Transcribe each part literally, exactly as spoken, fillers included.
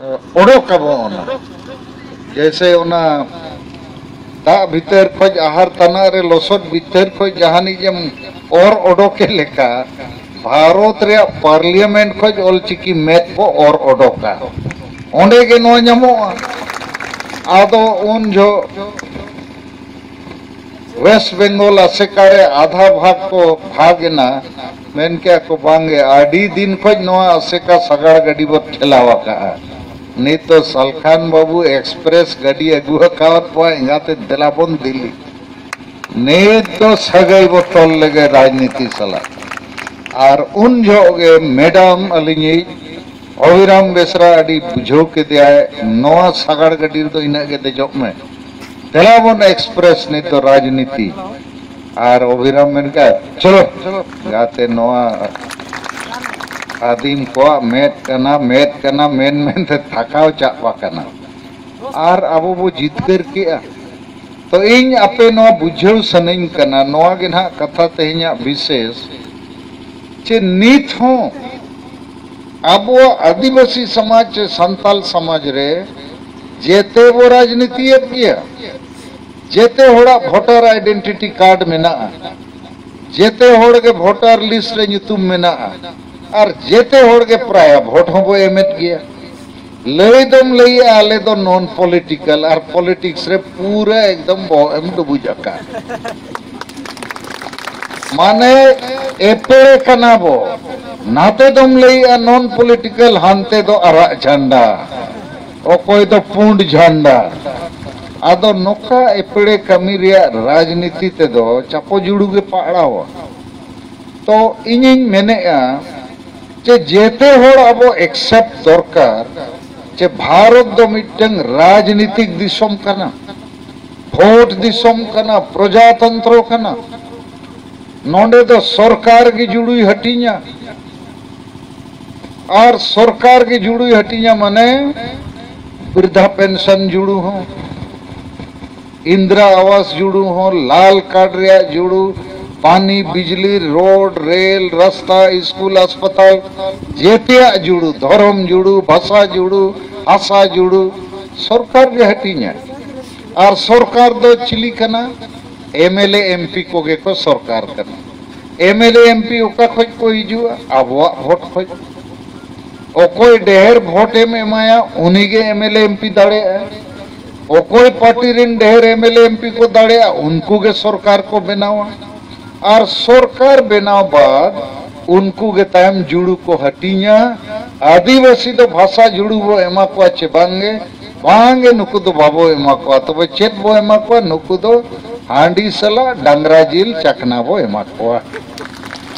ᱚᱰᱚᱠ ᱟᱵᱚᱱ ᱚᱱᱟ᱾ ᱡᱮᱭᱥᱮ ᱚᱱᱟ ᱫᱟᱜ ᱵᱷᱤᱛᱟᱹᱨ ᱠᱷᱚᱡ, ᱟᱦᱟᱨ ᱛᱟᱱᱟᱜ ᱨᱮ ᱞᱚᱥᱚᱫ ᱵᱷᱤᱛᱟᱹᱨ ᱠᱷᱚᱡ ᱡᱟᱦᱟᱱᱤᱡ ᱮᱢ ᱚᱨ ᱚᱰᱚᱠᱮ ᱞᱮᱠᱟ, ᱵᱷᱟᱨᱚᱛ ᱨᱮᱭᱟᱜ ᱯᱟᱨᱞᱤᱭᱟᱢᱮᱱᱴ ᱠᱷᱚᱡ ᱚᱞᱪᱤᱠᱤ ᱢᱮᱫ ᱵᱚ ᱚᱨ ᱚᱰᱚᱠᱟ᱾ ᱚᱸᱰᱮ ᱜᱮ ᱱᱚᱣᱟ ᱧᱟᱢᱚᱜᱼᱟ᱾ ᱟᱫᱚ ᱩᱱ ᱡᱚᱦᱚᱜ ᱳᱭᱮᱥᱴ ᱵᱮᱝᱜᱚᱞ ᱟᱥᱮᱠᱟ ᱨᱮ ᱟᱫᱷᱟ ᱵᱷᱟᱜᱽ ᱠᱚ ᱵᱷᱟᱜᱽ ᱮᱱᱟ᱾ ᱢᱮᱱ ᱠᱮᱜᱼᱟ ᱠᱚ, "ᱵᱟᱝᱜᱮ, ᱟᱹᱰᱤ ᱫᱤᱱ ᱠᱷᱚᱡ ᱱᱚᱣᱟ ᱟᱥᱮᱠᱟ ᱥᱟᱜᱟᱲ ᱜᱟᱹᱰᱤ ᱵᱚ ᱴᱷᱮᱞᱟᱣ ᱟᱠᱟᱜᱼᱟ᱾ ᱱᱤᱛ ᱫᱚ ᱥᱟᱞᱠᱷᱟᱱ ᱵᱟᱹᱵᱩ ᱮᱠᱥᱯᱨᱮᱥ ᱜᱟᱹᱰᱤ ᱟᱹᱜᱩ ᱟᱠᱟᱣᱟᱫ ᱵᱚᱣᱟ, ᱮᱸᱜᱟᱛᱮ ᱫᱮᱞᱟ ᱵᱚᱱ ᱫᱤᱞᱞᱤ᱾ ᱱᱤᱛ ᱫᱚ ᱥᱟᱹᱜᱟᱹᱭ ᱵᱚ ᱛᱚᱞ ᱞᱮᱜᱮ ᱨᱟᱡᱽᱱᱤᱛᱤ ᱥᱟᱞᱟᱜ᱾" ᱟᱨ ᱩᱱ ᱡᱚᱦᱚᱜ ᱜᱮ ᱢᱮᱰᱟᱢ ᱟᱹᱞᱤᱧᱤᱡ ᱚᱵᱷᱤᱨᱟᱢ ᱵᱮᱥᱨᱟ ᱟᱹᱰᱤ ᱵᱩᱡᱷᱟᱹᱣ ᱠᱮᱫᱮᱭᱟᱭ, "ᱱᱚᱣᱟ ᱥᱟᱜᱟᱲ ᱜᱟᱹᱰᱤ ᱨᱮᱫᱚ ᱤᱱᱟᱹᱜ ᱜᱮ ᱫᱮᱡᱚᱜ ᱢᱮ, ᱫᱮᱞᱟ ᱵᱚᱱ ᱮᱠᱥᱯᱨᱮᱥ ᱱᱤᱛ ᱫᱚ ᱨᱟᱡᱽᱱᱤᱛᱤ᱾" ᱟᱨ ᱚᱵᱷᱤᱨᱟᱢ ᱢᱮᱱ ᱠᱮᱫ, "ᱪᱚᱞᱚ ᱜᱟᱛᱮ, ᱱᱚᱣᱟ ᱟᱹᱫᱤᱢ ᱠᱚᱣᱟᱜ ᱢᱮᱫ ᱠᱟᱱᱟ, ᱢᱮᱫ ᱠᱟᱱᱟ" ᱢᱮᱱ ᱢᱮᱱᱛᱮ ᱛᱷᱟᱠᱟᱣ ᱪᱟᱵᱟ ᱠᱟᱱᱟ᱾ ᱟᱨ ᱟᱵᱚ ᱵᱚ ᱡᱤᱛᱠᱟᱹᱨ ᱠᱮᱜᱼᱟ᱾ ᱛᱚ ᱤᱧ ᱟᱯᱮ ᱱᱚᱣᱟ ᱵᱩᱡᱷᱟᱹᱣ ᱥᱟᱱᱟᱧ ᱠᱟᱱᱟ, ᱱᱚᱣᱟ ᱜᱮ ᱱᱟᱦᱟᱜ ᱠᱟᱛᱷᱟ ᱛᱮᱦᱮᱧᱟᱜ ᱵᱤᱥᱮᱥ, ᱪᱮ ᱱᱤᱛ ᱦᱚᱸ ᱟᱵᱚᱣᱟᱜ ᱟᱹᱫᱤᱵᱟᱹᱥᱤ ᱥᱚᱢᱟᱡᱽ ᱪᱮ ᱥᱟᱱᱛᱟᱞ ᱥᱚᱢᱟᱡᱽ ᱨᱮ ᱡᱮᱛᱮ ᱵᱚ ᱨᱟᱡᱽᱱᱤᱛᱤᱭᱮᱫ ᱜᱮᱭᱟ, ᱡᱮᱛᱮ ᱦᱚᱲᱟᱜ ᱵᱷᱳᱴᱟᱨ ᱟᱭᱰᱮᱱᱴᱤᱴᱤ ᱠᱟᱨᱰ ᱢᱮᱱᱟᱜᱼᱟ, ᱡᱮᱛᱮ ᱦᱚᱲ ᱜᱮ ᱵᱷᱳᱴᱟᱨ ᱞᱤᱥᱴ ᱨᱮ ᱧᱩᱛᱩᱢ ᱢᱮᱱᱟᱜᱼᱟ, ᱟᱨ ᱡᱮᱛᱮ ᱦᱚᱲ ᱜᱮ ᱯᱨᱟᱭᱟ ᱵᱷᱳᱴ ᱦᱚᱸᱵᱚ ᱮᱢᱮᱫ ᱜᱮᱭᱟ᱾ ᱞᱟᱹᱭ ᱫᱚᱢ ᱞᱟᱹᱭᱮᱜᱼᱟ ᱟᱞᱮ ᱫᱚ ᱱᱚᱱ ᱯᱚᱞᱤᱴᱤᱠᱟᱞ, ᱟᱨ ᱯᱚᱞᱤᱴᱤᱠᱥ ᱨᱮ ᱯᱩᱨᱟᱹ ᱮᱠᱫᱚᱢ ᱵᱚᱦᱚᱜ ᱮᱢ ᱰᱩᱵᱩᱡ ᱟᱠᱟᱫ᱾ ᱢᱟᱱᱮ ᱮᱯᱮᱲᱮ ᱠᱟᱱᱟ ᱵᱚ᱾ ᱱᱟᱛᱮ ᱫᱚᱢ ᱞᱟᱹᱭᱮᱜᱼᱟ ᱱᱚᱱ ᱯᱚᱞᱤᱴᱤᱠᱟᱞ, ᱦᱟᱱᱛᱮ ᱫᱚ ᱟᱨᱟᱜ ᱡᱷᱟᱱᱰᱟ, ᱚᱠᱚᱭ ᱫᱚ ᱯᱩᱸᱰ ᱡᱷᱟᱱᱰᱟ᱾ ᱟᱫᱚ ᱱᱚᱝᱠᱟ ᱮᱯᱮᱲᱮ ᱠᱟᱹᱢᱤ ᱨᱮᱭᱟᱜ ᱨᱟᱡᱽᱱᱤᱛᱤ ᱛᱮᱫᱚ ᱪᱟᱯᱚ ᱡᱩᱲᱩ ᱜᱮ ᱯᱟᱲᱟᱣᱟ᱾ ᱛᱚ ᱤᱧᱤᱧ ᱢᱮᱱᱮᱜᱼᱟ ᱡᱮ ᱡᱮᱛᱮ ᱦᱚᱲ ᱟᱵᱚ ᱮᱠᱥᱮᱯᱴ ᱫᱚᱨᱠᱟᱨ ᱡᱮ ᱵᱷᱟᱨᱚᱛ ᱫᱚ ᱢᱤᱫᱴᱟᱝ ᱨᱟᱡᱽᱱᱤᱛᱤᱠ ᱫᱤᱥᱚᱢ ᱠᱟᱱᱟ, ᱵᱷᱳᱴ ᱫᱤᱥᱚᱢ ᱠᱟᱱᱟ, ᱯᱨᱚᱡᱟᱛᱚᱱᱛᱨᱚ ᱠᱟᱱᱟ᱾ ᱱᱚᱰᱮ ᱫᱚ ᱥᱚᱨᱠᱟᱨ ᱜᱮ ᱡᱩᱲᱩᱭ ᱦᱟᱹᱴᱤᱧᱟ, ᱟᱨ ᱥᱚᱨᱠᱟᱨ ᱜᱮ ᱡᱩᱲᱩᱭ ᱦᱟᱹᱴᱤᱧᱟ ᱢᱟᱱᱮ ᱵᱨᱤᱫᱷᱟ ᱯᱮᱱᱥᱚᱱ ᱡᱩᱲᱩ ᱦᱚᱸ, ᱤᱱᱫᱨᱟ ᱟᱣᱟᱥ ᱡᱩᱲᱩ ᱦᱚᱸ, ᱞᱟᱞ ᱠᱟᱨᱰ ᱨᱮᱭᱟᱜ ᱡᱩᱲᱩ, ᱯᱟᱱᱤ, ᱵᱤᱡᱽᱞᱤ, ᱨᱳᱰ, ᱨᱮᱞ, ᱨᱟᱥᱛᱟ, ᱥᱠᱩᱞ, ᱦᱟᱥᱯᱟᱛᱟᱞ, ᱡᱮᱛᱮᱭᱟᱜ ᱡᱩᱲᱩ, ᱫᱷᱚᱨᱚᱢ ᱡᱩᱲᱩ, ᱵᱷᱟᱥᱟ ᱡᱩᱲᱩ, ᱦᱟᱥᱟ ᱡᱩᱲᱩ ᱥᱚᱨᱠᱟᱨ ᱜᱮ ᱦᱟᱹᱴᱤᱧᱟ᱾ ᱟᱨ ᱥᱚᱨᱠᱟᱨ ᱫᱚ ᱪᱤᱞᱤ ᱠᱟᱱᱟ? M L A M P ᱠᱚᱜᱮ ᱠᱚ ᱥᱚᱨᱠᱟᱨ ᱠᱟᱱᱟ᱾ M L A M P ᱚᱠᱟ ᱠᱷᱚᱡ ᱠᱚ ᱦᱤᱡᱩᱜᱼᱟ? ᱟᱵᱚᱣᱟᱜ ᱵᱷᱳᱴ ᱠᱷᱚᱡ᱾ ᱚᱠᱚᱭ ᱰᱷᱮᱨ ᱵᱷᱳᱴ ᱮᱢ ᱮᱢᱟᱭᱟ, ᱩᱱᱤᱜᱮ M L A M P ᱫᱟᱲᱮᱭᱟᱜᱼᱟ᱾ ᱚᱠᱚᱭ ᱯᱟᱨᱴᱤ ᱨᱮᱱ ᱰᱷᱮᱨ M L A M P ᱠᱚ ᱫᱟᱲᱮᱭᱟᱜᱼᱟ, ᱩᱱᱠᱩ ᱜᱮ ᱥᱚᱨᱠᱟᱨ ᱠᱚ ᱵᱮᱱᱟᱣᱟ᱾ ᱟᱨ ᱥᱚᱨᱠᱟᱨ ᱵᱮᱱᱟᱣ ᱵᱟᱫ ᱩᱱᱠᱩ ᱜᱮ ᱛᱟᱭᱚᱢ ᱡᱩᱲᱩ ᱠᱚ ᱦᱟᱹᱴᱤᱧᱟ᱾ ᱟᱹᱫᱤᱵᱟᱹᱥᱤ ᱫᱚ ᱵᱷᱟᱥᱟ ᱡᱩᱲᱩ ᱵᱚ ᱮᱢᱟ ᱠᱚᱣᱟ ᱪᱮ ᱵᱟᱝᱜᱮ? ᱵᱟᱝᱜᱮ, ᱱᱩᱠᱩ ᱫᱚ ᱵᱟᱵᱚ ᱮᱢᱟ ᱠᱚᱣᱟ᱾ ᱛᱚᱵᱮ ᱪᱮᱫ ᱵᱚ ᱮᱢᱟ ᱠᱚᱣᱟ? ᱱᱩᱠᱩ ᱫᱚ ᱦᱟᱺᱰᱤ ᱥᱟᱞᱟᱜ ᱰᱟᱝᱨᱟ ᱡᱤᱞ ᱪᱟᱠᱷᱱᱟ ᱵᱚ ᱮᱢᱟ ᱠᱚᱣᱟ᱾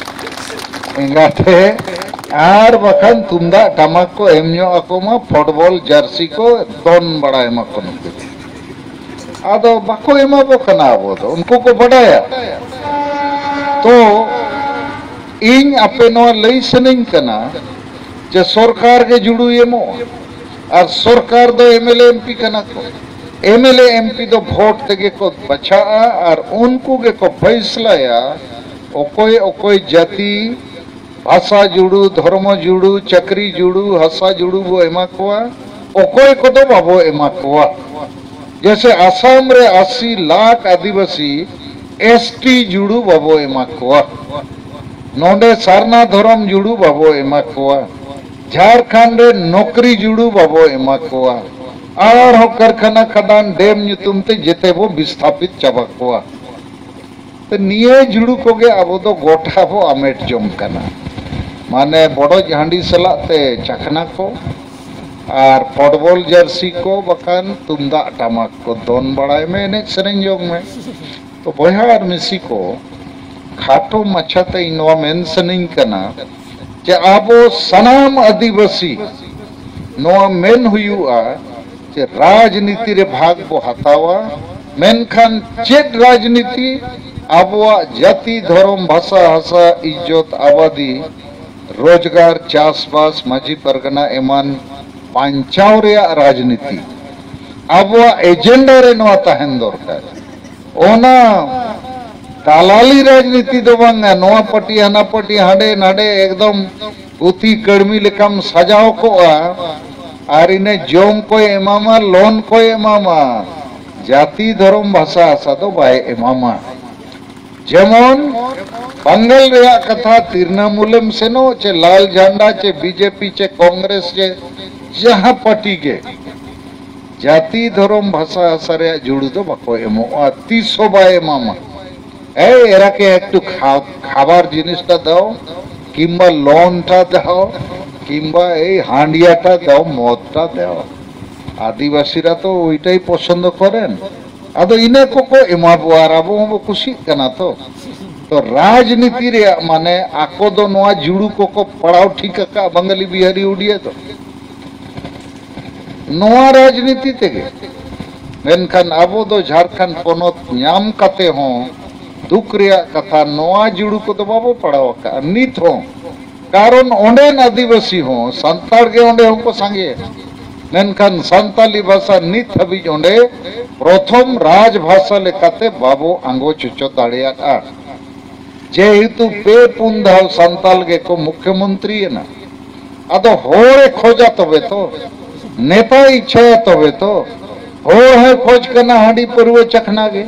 ᱮᱸᱜᱟᱛᱮ, ᱟᱨ ᱵᱟᱠᱷᱟᱱ ᱛᱩᱢᱫᱟᱜ ᱴᱟᱢᱟᱠ ᱠᱚ ᱮᱢ ᱧᱚᱜ ᱟᱠᱚ ᱢᱟ, ᱯᱷᱩᱴᱵᱚᱞ ᱡᱟᱹᱨᱥᱤ ᱠᱚ ᱫᱚᱱ ᱵᱟᱲᱟᱭ ᱢᱟᱠᱚ ᱱᱩᱠᱩ᱾ ᱟᱫᱚ ᱵᱟᱠᱚ ᱮᱢᱟ ᱵᱚ ᱠᱟᱱᱟ ᱟᱵᱚ ᱫᱚ, ᱩᱱᱠᱩ ᱠᱚ ᱵᱟᱰᱟᱭᱟ᱾ ᱛᱚ ᱤᱧ ᱟᱯᱮ ᱱᱚᱣᱟ ᱞᱟᱹᱭ ᱥᱟᱱᱟᱧ ᱠᱟᱱᱟ ᱡᱮ ᱥᱚᱨᱠᱟᱨ ᱜᱮ ᱡᱩᱲᱩᱭ ᱮᱢᱚᱜᱼᱟ ᱟᱨ ᱥᱚᱨᱠᱟᱨ ᱫᱚ M L A M P ᱠᱟᱱᱟ ᱠᱚ᱾ M L A M P ᱫᱚ ᱵᱷᱳᱴ ᱛᱮᱜᱮ ᱠᱚ ᱵᱟᱪᱷᱟᱜᱼᱟ ᱟᱨ ᱩᱱᱠᱩ ᱜᱮᱠᱚ ᱯᱷᱟᱭᱥᱞᱟᱭᱟ ᱚᱠᱚᱭ ᱚᱠᱚᱭ ᱡᱟᱹᱛᱤ ᱵᱷᱟᱥᱟ ᱡᱩᱲᱩ, ᱫᱷᱚᱨᱢᱚ ᱡᱩᱲᱩ, ᱪᱟᱹᱠᱨᱤ ᱡᱩᱲᱩ, ᱦᱟᱥᱟ ᱡᱩᱲᱩ ᱵᱚ ᱮᱢᱟ ᱠᱚᱣᱟ, ᱚᱠᱚᱭ ᱠᱚᱫᱚ ᱵᱟᱵᱚ ᱮᱢᱟ ᱠᱚᱣᱟ᱾ ᱡᱮᱭᱥᱮ ᱟᱥᱟᱢ ᱨᱮ ᱟᱥᱤ ᱞᱟᱠᱷ ᱟᱹᱫᱤᱵᱟᱹᱥᱤ ᱮᱥ ᱴᱤ ᱡᱩᱲᱩ ᱵᱟᱵᱚ ᱮᱢᱟ ᱠᱚᱣᱟ᱾ ᱱᱚᱰᱮ ᱥᱟᱨᱱᱟ ᱫᱷᱚᱨᱚᱢ ᱡᱩᱲᱩ ᱵᱟᱵᱚ ᱮᱢᱟ ᱠᱚᱣᱟ᱾ ᱡᱷᱟᱲᱠᱷᱚᱸᱰ ᱨᱮ ᱱᱚᱠᱨᱤ ᱡᱩᱲᱩ ᱵᱟᱵᱚ ᱮᱢᱟ ᱠᱚᱣᱟ᱾ ᱟᱨᱦᱚᱸ ᱠᱟᱨᱠᱷᱟᱱᱟ, ᱠᱷᱟᱫᱟᱱ, ᱰᱮᱢ ᱧᱩᱛᱩᱢ ᱛᱮ ᱡᱮᱛᱮ ᱵᱚ ᱵᱤᱥᱛᱷᱟᱯᱤᱛ ᱪᱟᱵᱟ ᱠᱚᱣᱟ᱾ ᱛᱚ ᱱᱤᱭᱟᱹ ᱡᱩᱲᱩ ᱠᱚᱜᱮ ᱟᱵᱚ ᱫᱚ ᱜᱚᱴᱟ ᱵᱚ ᱟᱢᱮᱴ ᱡᱚᱝ ᱠᱟᱱᱟ᱾ ᱢᱟᱱᱮ ᱵᱚᱰᱚᱡ ᱦᱟᱺᱰᱤ ᱥᱟᱞᱟᱜ ᱛᱮ ᱪᱟᱠᱷᱱᱟ ᱠᱚ ᱟᱨ ᱯᱷᱩᱴᱵᱚᱞ ᱡᱟᱹᱨᱥᱤ ᱠᱚ, ᱵᱟᱠᱷᱟᱱ ᱛᱩᱢᱫᱟᱜ ᱴᱟᱢᱟᱠ ᱠᱚ ᱫᱚᱱ ᱵᱟᱲᱟᱭ ᱢᱮ, ᱮᱱᱮᱡ ᱥᱮᱨᱮᱧ ᱡᱚᱝ ᱢᱮ᱾ ᱛᱚ ᱵᱚᱭᱦᱟ ᱟᱨ ᱢᱤᱥᱤ ᱠᱚ, ᱠᱷᱟᱴᱚ ᱢᱟᱪᱷᱟᱛᱮ ᱤᱧ ᱱᱚᱣᱟ ᱢᱮᱱ ᱥᱟᱱᱟᱧ ᱠᱟᱱᱟ ᱡᱮ ᱟᱵᱚ ᱥᱟᱱᱟᱢ ᱟᱹᱫᱤᱵᱟᱹᱥᱤ ᱱᱚᱣᱟ ᱢᱮᱱ ᱦᱩᱭᱩᱜᱼᱟ ᱡᱮ ᱨᱟᱡᱽᱱᱤᱛᱤ ᱨᱮ ᱵᱷᱟᱜᱽ ᱵᱚ ᱦᱟᱛᱟᱣᱟ, ᱢᱮᱱᱠᱷᱟᱱ ᱪᱮᱫ ᱨᱟᱡᱽᱱᱤᱛᱤ? ᱟᱵᱚᱣᱟᱜ ᱡᱟᱹᱛᱤ, ᱫᱷᱚᱨᱚᱢ, ᱵᱷᱟᱥᱟ, ᱦᱟᱥᱟ, ᱤᱡᱽᱡᱚᱛ, ᱟᱵᱟᱫᱤ, ᱨᱳᱡᱽᱜᱟᱨ, ᱪᱟᱥᱵᱟᱥ, ᱢᱟᱹᱡᱷᱤ ᱯᱟᱨᱜᱟᱱᱟ ᱮᱢᱟᱱ ᱵᱟᱧᱪᱟᱣ ᱨᱮᱭᱟᱜ ᱨᱟᱡᱽᱱᱤᱛᱤ᱾ ᱟᱵᱚᱣᱟᱜ ᱮᱡᱮᱱᱰᱟ ᱨᱮ ᱱᱚᱣᱟ ᱛᱟᱦᱮᱱ ᱫᱚᱨᱠᱟᱨ᱾ ᱚᱱᱟ ᱫᱟᱞᱟᱞᱤ ᱨᱟᱡᱽᱱᱤᱛᱤ ᱫᱚ ᱵᱟᱝᱟ᱾ ᱱᱚᱣᱟ ᱯᱟᱨᱴᱤ ᱦᱟᱱᱟ ᱯᱟᱨᱴᱤ, ᱦᱟᱸᱰᱮ ᱱᱟᱰᱮ ᱮᱠᱫᱚᱢ ᱯᱩᱛᱷᱤ ᱠᱟᱹᱲᱢᱤ ᱞᱮᱠᱟᱢ ᱥᱟᱡᱟᱣ ᱠᱚᱜᱼᱟ᱾ ᱟᱨ ᱤᱱᱟᱹ ᱡᱚᱢ ᱠᱚᱭ ᱮᱢᱟᱢᱟ, ᱞᱳᱱ ᱠᱚᱭ ᱮᱢᱟᱢᱟ, ᱡᱟᱹᱛᱤ, ᱫᱷᱚᱨᱚᱢ, ᱵᱷᱟᱥᱟ, ᱦᱟᱥᱟ ᱫᱚ ᱵᱟᱭ ᱮᱢᱟᱢᱟ᱾ ᱡᱮᱢᱚᱱ ᱵᱟᱝᱜᱟᱞ ᱨᱮᱭᱟᱜ ᱠᱟᱛᱷᱟ, ᱛᱤᱨᱱᱟᱢᱩᱞᱮᱢ ᱥᱮᱱᱚᱜ ᱪᱮ ᱞᱟᱞ ᱡᱷᱟᱱᱰᱟ ᱪᱮ ᱵᱤᱡᱮᱯᱤ ᱪᱮ ᱠᱚᱝᱜᱨᱮᱥ ᱪᱮ ᱡᱟᱦᱟᱸ ᱯᱟᱨᱴᱤ ᱜᱮ, ᱡᱟᱹᱛᱤ, ᱫᱷᱚᱨᱚᱢ, ᱵᱷᱟᱥᱟ, ᱦᱟᱥᱟ ᱨᱮᱭᱟᱜ ᱡᱩᱲᱩ ᱫᱚ ᱵᱟᱠᱚ ᱮᱢᱚᱜᱼᱟ, ᱛᱤᱥ ᱦᱚᱸ ᱵᱟᱭ ᱮᱢᱟᱢᱟ᱾ ᱮᱭ ᱮᱨᱟᱠᱮ ᱮᱠᱴᱩ ᱠᱷᱟ-, ᱠᱷᱟᱵᱟᱨ ᱡᱤᱱᱤᱥᱴᱟ ᱫᱟᱣ, ᱠᱤᱢᱵᱟ ᱞᱳᱱᱴᱟ ᱫᱟᱣ, ᱠᱤᱢᱵᱟ ᱮᱭ ᱦᱟᱺᱰᱤᱭᱟᱴᱟ ᱫᱟᱣ, ᱢᱚᱫᱴᱟ ᱫᱟᱣ᱾ ᱟᱹᱫᱤᱵᱟᱹᱥᱤᱨᱟ ᱛᱚ ᱳᱭᱴᱟᱭ ᱯᱚᱪᱷᱚᱱᱫᱚ ᱠᱚᱨᱮᱱ᱾ ᱟᱫᱚ ᱤᱱᱟᱹ ᱠᱚᱠᱚ ᱮᱢᱟ ᱵᱚᱣᱟ ᱟᱨ ᱟᱵᱚ ᱦᱚᱸᱵᱚ ᱠᱩᱥᱤᱜ ᱠᱟᱱᱟ ᱛᱚ᱾ ᱛᱚ ᱨᱟᱡᱽᱱᱤᱛᱤ ᱨᱮᱭᱟᱜ ᱢᱟᱱᱮ ᱟᱠᱚ ᱫᱚ ᱱᱚᱣᱟ ᱡᱩᱲᱩ ᱠᱚᱠᱚ ᱯᱟᱲᱟᱣ ᱴᱷᱤᱠ ᱟᱠᱟᱫ ᱵᱟᱝᱜᱟᱞᱤ ᱵᱤᱦᱟᱨᱤ ᱩᱰᱤᱭᱟ ᱫᱚ᱾ ᱱᱚᱣᱟ ᱨᱟᱡᱽᱱᱤᱛᱤ ᱛᱮᱜᱮ᱾ ᱢᱮᱱᱠᱷᱟᱱ ᱟᱵᱚ ᱫᱚ ᱡᱷᱟᱲᱠᱷᱚᱸᱰ ᱯᱚᱱᱚᱛ ᱧᱟᱢ ᱠᱟᱛᱮ ᱦᱚᱸ ᱫᱩᱠ ᱨᱮᱭᱟᱜ ᱠᱟᱛᱷᱟ, ᱱᱚᱣᱟ ᱡᱩᱲᱩ ᱠᱚᱫᱚ ᱵᱟᱵᱚ ᱯᱟᱲᱟᱣ ᱟᱠᱟᱫᱼᱟ ᱱᱤᱛ ᱦᱚᱸ᱾ ᱠᱟᱨᱚᱱ ᱚᱸᱰᱮᱱ ᱟᱹᱫᱤᱵᱟᱹᱥᱤ ᱦᱚᱸ, ᱥᱟᱱᱛᱟᱲ ᱜᱮ ᱚᱸᱰᱮ ᱦᱚᱸᱠᱚ ᱥᱟᱸᱜᱮᱭᱟ᱾ ᱢᱮᱱᱠᱷᱟᱱ ᱥᱟᱱᱛᱟᱞᱤ ᱵᱷᱟᱥᱟ ᱱᱤᱛ ᱦᱟᱹᱵᱤᱡ ᱚᱸᱰᱮ ᱯᱨᱚᱛᱷᱚᱢ ᱨᱟᱡᱽ ᱵᱷᱟᱥᱟ ᱞᱮᱠᱟᱛᱮ ᱵᱟᱵᱚ ᱟᱸᱜᱚᱪ ᱦᱚᱪᱚ ᱫᱟᱲᱮᱭᱟᱜᱼᱟ᱾ ᱡᱮᱦᱮᱛᱩ ᱯᱮ ᱯᱩᱱ ᱫᱷᱟᱣ ᱥᱟᱱᱛᱟᱞ ᱜᱮᱠᱚ ᱢᱩᱠᱷᱭᱚᱢᱚᱱᱛᱨᱤ ᱮᱱᱟ᱾ ᱟᱫᱚ ᱦᱚᱲᱮ ᱠᱷᱚᱡᱟ ᱛᱚᱵᱮ ᱛᱚ, ᱱᱮᱛᱟ ᱤᱪᱪᱷᱟᱭᱟ ᱛᱚᱵᱮ ᱛᱚ᱾ ᱦᱚᱲ ᱦᱚᱸᱭ ᱠᱷᱚᱡ ᱠᱟᱱᱟ ᱦᱟᱺᱰᱤ ᱯᱟᱹᱨᱣᱟᱹ ᱪᱟᱠᱷᱱᱟ ᱜᱮ,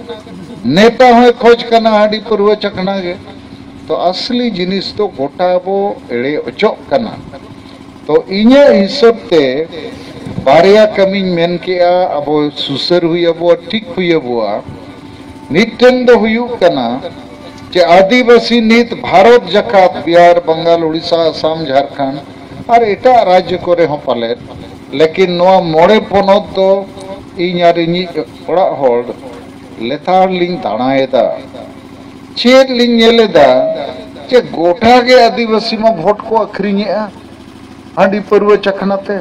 ᱱᱮᱛᱟ ᱦᱚᱸᱭ ᱠᱷᱚᱡ ᱠᱟᱱᱟ ᱦᱟᱺᱰᱤ ᱯᱟᱹᱨᱣᱟᱹ ᱪᱟᱠᱷᱱᱟ ᱜᱮ᱾ ᱛᱚ ᱟᱥᱞᱤ ᱡᱤᱱᱤᱥ ᱫᱚ ᱜᱚᱴᱟ ᱵᱚ ᱮᱲᱮ ᱚᱪᱚᱜ ᱠᱟᱱᱟ᱾ ᱛᱚ ᱤᱧᱟᱹᱜ ᱦᱤᱥᱟᱹᱵ ᱛᱮ ᱵᱟᱨᱭᱟ ᱠᱟᱹᱢᱤᱧ ᱢᱮᱱ ᱠᱮᱜᱼᱟ, ᱟᱵᱚ ᱥᱩᱥᱟᱹᱨ ᱦᱩᱭ ᱟᱵᱚᱣᱟ, ᱴᱷᱤᱠ ᱦᱩᱭ ᱟᱵᱚᱣᱟ᱾ ᱢᱤᱫᱴᱮᱱ ᱫᱚ ᱦᱩᱭᱩᱜ ᱠᱟᱱᱟ ᱡᱮ ᱟᱹᱫᱤᱵᱟᱹᱥᱤ ᱱᱤᱛ ᱵᱷᱟᱨᱚᱛ ᱡᱟᱠᱟᱛ, ᱵᱤᱦᱟᱨ, ᱵᱟᱝᱜᱟᱞ, ᱩᱲᱤᱥᱥᱟ, ᱟᱥᱟᱢ, ᱡᱷᱟᱲᱠᱷᱚᱸᱰ ᱟᱨ ᱮᱴᱟᱜ ᱨᱟᱡᱽᱡᱚ ᱠᱚᱨᱮ ᱦᱚᱸ ᱯᱟᱞᱮᱫ, ᱞᱮᱠᱤᱱ ᱱᱚᱣᱟ ᱢᱚᱬᱮ ᱯᱚᱱᱚᱛ ᱫᱚ ᱤᱧ ᱟᱨ ᱤᱧᱤᱡ ᱚᱲᱟᱜ ᱦᱚᱲ ᱞᱮᱛᱟᱲ ᱞᱤᱧ ᱫᱟᱬᱟᱭᱮᱫᱟ᱾ ᱪᱮᱫ ᱞᱤᱧ ᱧᱮᱞ ᱮᱫᱟ ᱡᱮ ᱜᱚᱴᱟ ᱜᱮ ᱟᱹᱫᱤᱵᱟᱹᱥᱤ ᱢᱟ ᱵᱷᱳᱴ ᱠᱚ ᱟᱹᱠᱷᱨᱤᱧᱮᱜᱼᱟ ᱦᱟᱺᱰᱤ ᱯᱟᱹᱨᱣᱟᱹ ᱪᱟᱠᱷᱱᱟ ᱛᱮ᱾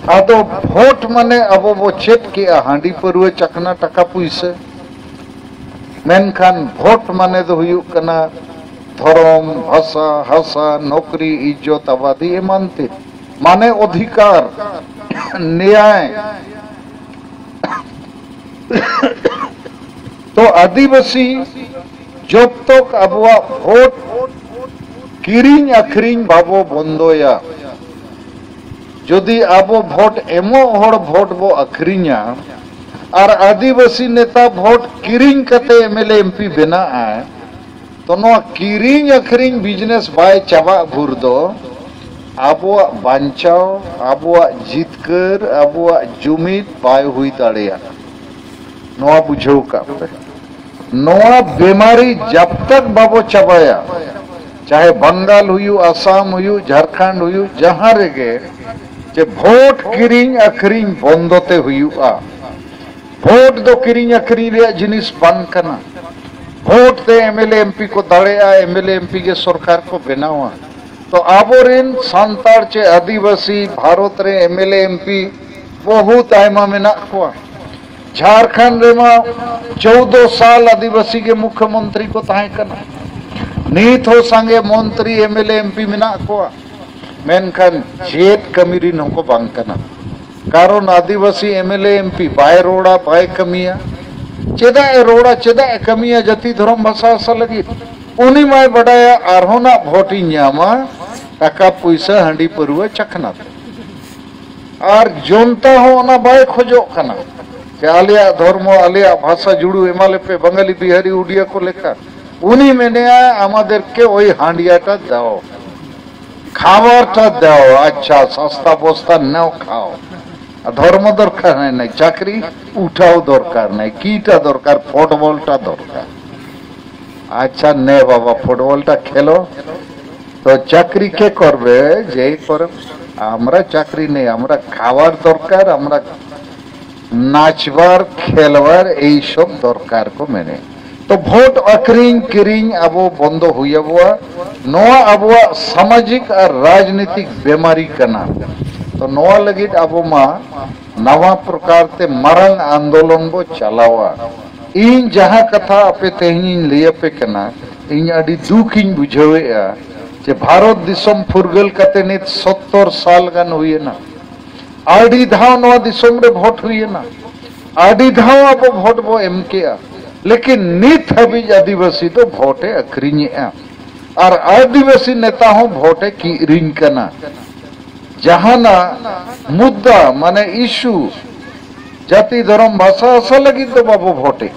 ᱟᱫᱚ ᱵᱷᱳᱴ ᱢᱟᱱᱮ ᱟᱵᱚ ᱵᱚ ᱪᱮᱫ ᱠᱮᱜᱼᱟ ᱦᱟᱺᱰᱤ ᱯᱟᱹᱨᱣᱟᱹ ᱪᱟᱠᱷᱱᱟ ᱴᱟᱠᱟ ᱯᱩᱭᱥᱟᱹ, ᱢᱮᱱᱠᱷᱟᱱ ᱵᱷᱳᱴ ᱢᱟᱱᱮ ᱫᱚ ᱦᱩᱭᱩᱜ ᱠᱟᱱᱟ ᱫᱷᱚᱨᱚᱢ, ᱵᱷᱟᱥᱟ, ᱦᱟᱥᱟ, ᱱᱚᱠᱨᱤ, ᱤᱡᱽᱡᱚᱛ, ᱟᱵᱟᱫᱤ ᱮᱢᱟᱱ ᱛᱮ, ᱢᱟᱱᱮ ᱚᱫᱷᱤᱠᱟᱨ, ᱱᱮᱭᱟᱭ᱾ ᱛᱚ ᱟᱹᱫᱤᱵᱟᱹᱥᱤ ᱡᱚᱵ ᱛᱚᱠ ᱟᱵᱚᱣᱟᱜ ᱵᱷᱳᱴ ᱠᱤᱨᱤᱧ ᱟᱹᱠᱷᱨᱤᱧ ᱵᱟᱵᱚ ᱵᱚᱱᱫᱚᱭᱟ, ᱡᱩᱫᱤ ᱟᱵᱚ ᱵᱷᱳᱴ ᱮᱢᱚᱜ ᱦᱚᱲ ᱵᱷᱳᱴ ᱵᱚ ᱟᱹᱠᱷᱨᱤᱧᱟ ᱟᱨ ᱟᱹᱫᱤᱵᱟᱹᱥᱤ ᱱᱮᱛᱟ ᱵᱷᱳᱴ ᱠᱤᱨᱤᱧ ᱠᱟᱛᱮ M L A M P ᱵᱮᱱᱟᱜᱼᱟᱭ, ᱛᱚ ᱱᱚᱣᱟ ᱠᱤᱨᱤᱧ ᱟᱹᱠᱷᱨᱤᱧ ᱵᱤᱡᱽᱱᱮᱥ ᱵᱟᱭ ᱪᱟᱵᱟᱜ ᱵᱷᱳᱨ ᱫᱚ ᱟᱵᱚᱣᱟᱜ ᱵᱟᱧᱪᱟᱣ, ᱟᱵᱚᱣᱟᱜ ᱡᱤᱛᱠᱟᱹᱨ, ᱟᱵᱚᱣᱟᱜ ᱡᱩᱢᱤᱫ ᱵᱟᱭ ᱦᱩᱭ ᱫᱟᱲᱮᱭᱟᱜᱼᱟ᱾ ᱱᱚᱣᱟ ᱵᱩᱡᱷᱟᱹᱣ ᱠᱟᱜ ᱯᱮ, ᱱᱚᱣᱟ ᱵᱮᱢᱟᱨᱤ ᱡᱟᱵ ᱛᱟᱠ ᱵᱟᱵᱚ ᱪᱟᱵᱟᱭᱟ, ᱪᱟᱦᱮ ᱵᱟᱝᱜᱟᱞ ᱦᱩᱭᱩᱜ, ᱟᱥᱟᱢ ᱦᱩᱭᱩᱜ, ᱡᱷᱟᱲᱠᱷᱚᱸᱰ ᱦᱩᱭᱩᱜ, ᱡᱟᱦᱟᱸ ᱨᱮᱜᱮ, ᱡᱮ ᱵᱷᱳᱴ ᱠᱤᱨᱤᱧ ᱟᱹᱠᱷᱨᱤᱧ ᱵᱚᱱᱫᱚ ᱛᱮ ᱦᱩᱭᱩᱜᱼᱟ᱾ ᱵᱷᱳᱴ ᱫᱚ ᱠᱤᱨᱤᱧ ᱟᱹᱠᱷᱨᱤᱧ ᱨᱮᱭᱟᱜ ᱡᱤᱱᱤᱥ ᱵᱟᱝ ᱠᱟᱱᱟ᱾ ᱵᱷᱳᱴ ᱛᱮ M L A M P ᱠᱚ ᱫᱟᱲᱮᱭᱟᱜᱼᱟ, M L A M P ᱜᱮ ᱥᱚᱨᱠᱟᱨ ᱠᱚ ᱵᱮᱱᱟᱣᱟ᱾ ᱛᱚ ᱟᱵᱚᱨᱮᱱ ᱥᱟᱱᱛᱟᱲ ᱪᱮ ᱟᱹᱫᱤᱵᱟᱹᱥᱤ ᱵᱷᱟᱨᱚᱛ ᱨᱮ M L A M P ᱵᱚᱦᱩᱛ ᱟᱭᱢᱟ ᱢᱮᱱᱟᱜ ᱠᱚᱣᱟ᱾ ᱡᱷᱟᱲᱠᱷᱚᱸᱰ ᱨᱮᱢᱟ ᱪᱳᱫᱚ ᱥᱟᱞ ᱟᱹᱫᱤᱵᱟᱹᱥᱤ ᱜᱮ ᱢᱩᱠᱷᱭᱚᱢᱚᱱᱛᱨᱤ ᱠᱚ ᱛᱟᱦᱮᱸ ᱠᱟᱱᱟ᱾ ᱱᱤᱛ ᱦᱚᱸ ᱥᱟᱸᱜᱮ ᱢᱚᱱᱛᱨᱤ, M L A, M P ᱢᱮᱱᱟᱜ ᱠᱚᱣᱟ, ᱢᱮᱱᱠᱷᱟᱱ ᱪᱮᱫ ᱠᱟᱹᱢᱤ ᱨᱤᱱ ᱦᱚᱸᱠᱚ ᱵᱟᱝ ᱠᱟᱱᱟ᱾ ᱠᱟᱨᱚᱱ ᱟᱹᱫᱤᱵᱟᱹᱥᱤ M L A, M P ᱵᱟᱭ ᱨᱚᱲᱟ, ᱵᱟᱭ ᱠᱟᱹᱢᱤᱭᱟ᱾ ᱪᱮᱫᱟᱜ ᱮ ᱨᱚᱲᱟ, ᱪᱮᱫᱟᱜ ᱮ ᱠᱟᱹᱢᱤᱭᱟ ᱡᱟᱹᱛᱤ ᱫᱷᱚᱨᱚᱢ ᱵᱷᱟᱥᱟ ᱦᱟᱥᱟ ᱞᱟᱹᱜᱤᱫ? ᱩᱱᱤ ᱢᱟᱭ ᱵᱟᱰᱟᱭᱟ ᱟᱨᱦᱚᱸ ᱱᱟᱜ ᱵᱷᱳᱴ ᱤᱧ ᱧᱟᱢᱟ, ᱴᱟᱠᱟ ᱯᱩᱭᱥᱟᱹ, ᱦᱟᱺᱰᱤ ᱯᱟᱹᱨᱣᱟᱹ, ᱪᱟᱠᱷᱱᱟ ᱛᱮ᱾ ᱟᱨ ᱡᱚᱱᱛᱟ ᱦᱚᱸ ᱚᱱᱟ ᱵᱟᱭ ᱠᱷᱚᱡᱚᱜ ᱠᱟᱱᱟ ᱡᱮ ᱟᱞᱮᱭᱟᱜ ᱫᱷᱚᱨᱢᱚ, ᱟᱞᱮᱭᱟᱜ ᱵᱷᱟᱥᱟ ᱡᱩᱲᱩ ᱮᱢᱟ ᱞᱮᱯᱮ, ᱵᱟᱝᱜᱟᱞᱤ, ᱵᱤᱦᱟᱨᱤ, ᱩᱰᱤᱭᱟ ᱠᱚ ᱞᱮᱠᱟ᱾ ᱩᱱᱤ ᱢᱮᱱᱮᱜᱼᱟ, ᱟᱢᱟᱫᱮᱨᱠᱮ ᱳᱭ ᱦᱟᱺᱰᱤᱭᱟᱴᱟ ᱫᱟᱣ, ᱠᱷᱟᱵᱟᱨᱴᱟ ᱫᱟᱣ᱾ ᱟᱪᱪᱷᱟ, ᱥᱟᱥᱛᱟ ᱵᱚᱥᱛᱟ ᱱᱟᱣ ᱠᱷᱟᱣ᱾ ᱫᱷᱚᱨᱢᱚ ᱫᱚᱨᱠᱟᱨ ᱱᱟᱭ, ᱱᱟᱭ ᱪᱟᱠᱨᱤ ᱩᱴᱷᱟᱣ ᱫᱚᱨᱠᱟᱨ ᱱᱟᱭ, ᱠᱤᱴᱟ ᱫᱚᱨᱠᱟᱨ, ᱯᱷᱩᱴᱵᱚᱞᱴᱟ ᱫᱚᱨᱠᱟᱨ᱾ ᱟᱪᱪᱷᱟ, ᱱᱮ ᱵᱟᱵᱟ, ᱯᱷᱩᱴᱵᱚᱞᱴᱟ ᱠᱷᱮᱞᱳ, তো চাকরি কে করবে? যেই করে, আমরা চাকরি নেই, আমরা খাওয়ার দরকার, আমরা নাচবার, খেলবার, এই সব দরকার ᱠᱚ ᱢᱮᱱᱮ᱾ ᱛᱚ ᱵᱷᱳᱴ ᱟᱹᱠᱷᱨᱤᱧ ᱠᱤᱨᱤᱧ ᱟᱵᱚ ᱵᱚᱱᱫᱚ ᱦᱩᱭ ᱟᱵᱚᱣᱟ᱾ ᱱᱚᱣᱟ ᱟᱵᱚᱣᱟᱜ ᱥᱟᱢᱟᱡᱤᱠ ᱟᱨ ᱨᱟᱡᱽᱱᱤᱛᱤᱠ ᱵᱮᱢᱟᱨᱤ ᱠᱟᱱᱟ᱾ ᱛᱚ ᱱᱚᱣᱟ ᱞᱟᱹᱜᱤᱫ ᱟᱵᱚ ᱢᱟ ᱱᱟᱣᱟ ᱯᱨᱚᱠᱟᱨ ᱛᱮ ᱢᱟᱨᱟᱝ ᱟᱱᱫᱳᱞᱚᱱ ᱵᱚ ᱪᱟᱞᱟᱣᱟ᱾ ᱤᱧ ᱡᱟᱦᱟᱸ ᱠᱟᱛᱷᱟ ᱟᱯᱮ ᱛᱮᱦᱮᱧ ᱤᱧ ᱞᱟᱹᱭ ᱟᱯᱮ ᱠᱟᱱᱟ, ᱤᱧ ᱟᱹᱰᱤ ᱫᱩᱠ ᱤᱧ ᱵᱩᱡᱷᱟᱹᱣᱮᱫᱼᱟ ᱡᱮ ᱵᱷᱟᱨᱚᱛ ᱫᱤᱥᱚᱢ ᱯᱷᱩᱨᱜᱟᱹᱞ ᱠᱟᱛᱮ ᱱᱤᱛ ᱥᱚᱛᱛᱚᱨ ᱥᱟᱞ ᱜᱟᱱ ᱦᱩᱭᱮᱱᱟ᱾ ᱟᱹᱰᱤ ᱫᱷᱟᱣ ᱱᱚᱣᱟ ᱫᱤᱥᱚᱢ ᱨᱮ ᱵᱷᱳᱴ ᱦᱩᱭᱮᱱᱟ, ᱟᱹᱰᱤ ᱫᱷᱟᱣ ᱟᱵᱚ ᱵᱷᱳᱴ ᱵᱚ ᱮᱢ ᱠᱮᱜᱼᱟ, ᱞᱮᱠᱤᱱ ᱱᱤᱛ ᱦᱟᱹᱵᱤᱡ ᱟᱹᱫᱤᱵᱟᱹᱥᱤ ᱫᱚ ᱵᱷᱳᱴ ᱮ ᱟᱹᱠᱷᱨᱤᱧᱮᱜᱼᱟ ᱟᱨ ᱟᱹᱫᱤᱵᱟᱹᱥᱤ ᱱᱮᱛᱟ ᱦᱚᱸ ᱵᱷᱳᱴ ᱮ ᱠᱤᱨᱤᱧ ᱠᱟᱱᱟ᱾ ᱡᱟᱦᱟᱱᱟᱜ ᱢᱩᱫᱽᱫᱟ, ᱢᱟᱱᱮ ᱤᱥᱩ, ᱡᱟᱹᱛᱤ, ᱫᱷᱚᱨᱚᱢ, ᱵᱷᱟᱥᱟ, ᱦᱟᱥᱟ ᱞᱟᱹᱜᱤᱫ ᱫᱚ ᱵᱟᱵᱚ ᱵᱷᱳᱴᱮᱫ,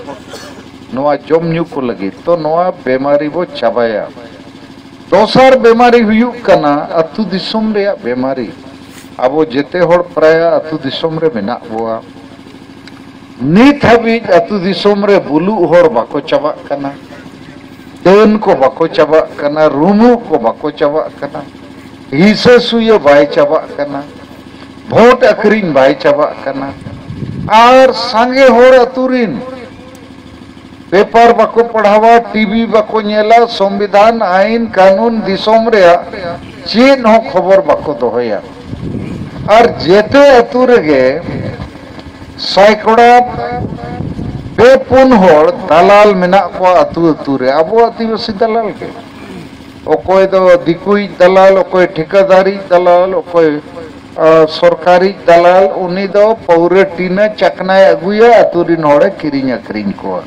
ᱱᱚᱣᱟ ᱡᱚᱢ ᱧᱩ ᱠᱚ ᱞᱟᱹᱜᱤᱫ᱾ ᱛᱚ ᱱᱚᱣᱟ ᱵᱮᱢᱟᱨᱤ ᱵᱚ ᱪᱟᱵᱟᱭᱟ᱾ ᱫᱚᱥᱟᱨ ᱵᱮᱢᱟᱨᱤ ᱦᱩᱭᱩᱜ ᱠᱟᱱᱟ ᱟᱹᱛᱩ ᱫᱤᱥᱚᱢ ᱨᱮᱭᱟᱜ ᱵᱮᱢᱟᱨᱤ᱾ ᱟᱵᱚ ᱡᱮᱛᱮ ᱦᱚᱲ ᱯᱨᱟᱭ ᱟᱹᱛᱩ ᱫᱤᱥᱚᱢ ᱨᱮ ᱢᱮᱱᱟᱜ ᱵᱚᱣᱟ᱾ ᱱᱤᱛ ᱦᱟᱹᱵᱤᱡ ᱟᱹᱛᱩ ᱫᱤᱥᱚᱢ ᱨᱮ ᱵᱩᱞᱩᱜ ᱦᱚᱲ ᱵᱟᱠᱚ ᱪᱟᱵᱟᱜ ᱠᱟᱱᱟ, ᱰᱟᱹᱱ ᱠᱚ ᱵᱟᱠᱚ ᱪᱟᱵᱟᱜ ᱠᱟᱱᱟ, ᱨᱩᱢᱩᱜ ᱠᱚ ᱵᱟᱠᱚ ᱪᱟᱵᱟᱜ ᱠᱟᱱᱟ, ᱦᱤᱥᱟᱹ ᱥᱩᱭᱟᱹ ᱵᱟᱭ ᱪᱟᱵᱟᱜ ᱠᱟᱱᱟ, ᱵᱷᱳᱴ ᱟᱹᱠᱷᱨᱤᱧ ᱵᱟᱭ ᱪᱟᱵᱟᱜ ᱠᱟᱱᱟ, ᱟᱨ ᱥᱟᱸᱜᱮ ᱦᱚᱲ ᱟᱹᱛᱩ ᱨᱤᱱ ᱯᱮᱯᱟᱨ ᱵᱟᱠᱚ ᱯᱟᱲᱦᱟᱣᱟ, ᱴᱤᱵᱷᱤ ᱵᱟᱠᱚ ᱧᱮᱞᱟ, ᱥᱚᱝᱵᱤᱫᱷᱟᱱ, ᱟᱹᱭᱤᱱ, ᱠᱟᱹᱱᱩᱱ, ᱫᱤᱥᱚᱢ ᱨᱮᱭᱟᱜ ᱪᱮᱫ ᱦᱚᱸ ᱠᱷᱚᱵᱚᱨ ᱵᱟᱠᱚ ᱫᱚᱦᱚᱭᱟ᱾ ᱟᱨ ᱡᱮᱛᱮ ᱟᱹᱛᱩ ᱨᱮᱜᱮ ᱥᱟᱭᱠᱚᱲᱟ ᱯᱮ ᱯᱩᱱ ᱦᱚᱲ ᱫᱟᱞᱟᱞ ᱢᱮᱱᱟᱜ ᱠᱚᱣᱟ ᱟᱹᱛᱩ ᱟᱹᱛᱩ ᱨᱮ, ᱟᱵᱚ ᱟᱹᱫᱤᱵᱟᱹᱥᱤ ᱫᱟᱞᱟᱞ ᱜᱮ᱾ ᱚᱠᱚᱭ ᱫᱚ ᱫᱤᱠᱩᱭᱤᱡ ᱫᱟᱞᱟᱞ, ᱚᱠᱚᱭ ᱴᱷᱤᱠᱟᱹᱫᱟᱨᱤᱡ ᱫᱟᱞᱟᱞ, ᱚᱠᱚᱭ ᱟᱨ ᱥᱚᱨᱠᱟᱨᱤ ᱫᱟᱞᱟᱞ, ᱩᱱᱤ ᱫᱚ ᱯᱟᱹᱣᱨᱟᱹ ᱴᱤᱱᱟᱹ ᱪᱟᱠᱱᱟᱭ ᱟᱹᱜᱩᱭᱟ, ᱟᱹᱛᱩ ᱨᱤᱱ ᱦᱚᱲᱮ ᱠᱤᱨᱤᱧ ᱟᱹᱠᱷᱨᱤᱧ ᱠᱚᱣᱟ᱾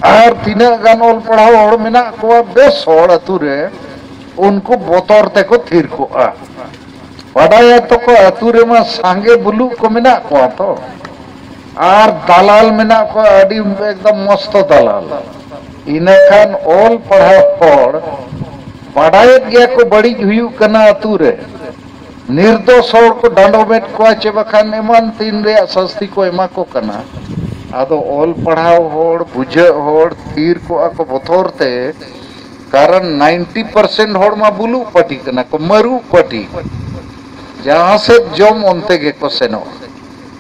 ᱟᱨ ᱛᱤᱱᱟᱹᱜ ᱜᱟᱱ ᱚᱞ ᱯᱟᱲᱦᱟᱣ ᱦᱚᱲ ᱢᱮᱱᱟᱜ ᱠᱚᱣᱟ, ᱵᱮᱥ ᱦᱚᱲ ᱟᱹᱛᱩ ᱨᱮ, ᱩᱱᱠᱩ ᱵᱚᱛᱚᱨ ᱛᱮᱠᱚ ᱛᱷᱤᱨ ᱠᱚᱜᱼᱟ᱾ ᱵᱟᱰᱟᱭᱟ ᱛᱚᱠᱚ ᱟᱹᱛᱩ ᱨᱮᱢᱟ ᱥᱟᱸᱜᱮ ᱵᱩᱞᱩᱜ ᱠᱚ ᱢᱮᱱᱟᱜ ᱠᱚᱣᱟ ᱛᱚ, ᱟᱨ ᱫᱟᱞᱟᱞ ᱢᱮᱱᱟᱜ ᱠᱚᱣᱟ, ᱟᱹᱰᱤ ᱮᱠᱫᱚᱢ ᱢᱚᱥᱛᱚ ᱫᱟᱞᱟᱞ᱾ ᱤᱱᱟᱹᱠᱷᱟᱱ ᱚᱞ ᱯᱟᱲᱦᱟᱣ ᱦᱚᱲ ᱵᱟᱰᱟᱭᱮᱫ ᱜᱮᱭᱟ ᱠᱚ ᱵᱟᱹᱲᱤᱡ ᱦᱩᱭᱩᱜ ᱠᱟᱱᱟ ᱟᱹᱛᱩ ᱨᱮ, ᱱᱤᱨᱫᱳᱥ ᱦᱚᱲ ᱠᱚ ᱰᱟᱸᱰᱚᱢᱮᱫ ᱠᱚᱣᱟ ᱪᱮ ᱵᱟᱠᱷᱟᱱ ᱮᱢᱟᱱ ᱛᱤᱱ ᱨᱮᱭᱟᱜ ᱥᱟᱹᱥᱛᱤ ᱠᱚ ᱮᱢᱟ ᱠᱚ ᱠᱟᱱᱟ᱾ ᱟᱫᱚ ᱚᱞ ᱯᱟᱲᱦᱟᱣ ᱦᱚᱲ, ᱵᱩᱡᱷᱟᱹᱜ ᱦᱚᱲ ᱛᱷᱤᱨ ᱠᱚᱜᱼᱟ ᱠᱚ ᱵᱚᱛᱚᱨ ᱛᱮ, ᱠᱟᱨᱚᱱ ᱱᱟᱭᱤᱱᱴᱤ ᱯᱟᱨᱥᱮᱱᱴ ᱦᱚᱲ ᱢᱟ ᱵᱩᱞᱩᱜ ᱯᱟᱹᱴᱤ ᱠᱟᱱᱟ ᱠᱚ, ᱢᱟᱹᱨᱩᱜ ᱯᱟᱹᱴᱤ, ᱡᱟᱦᱟᱸ ᱥᱮᱫ ᱡᱚᱢ ᱚᱱᱛᱮ ᱜᱮᱠᱚ ᱥᱮᱱᱚᱜᱼᱟ᱾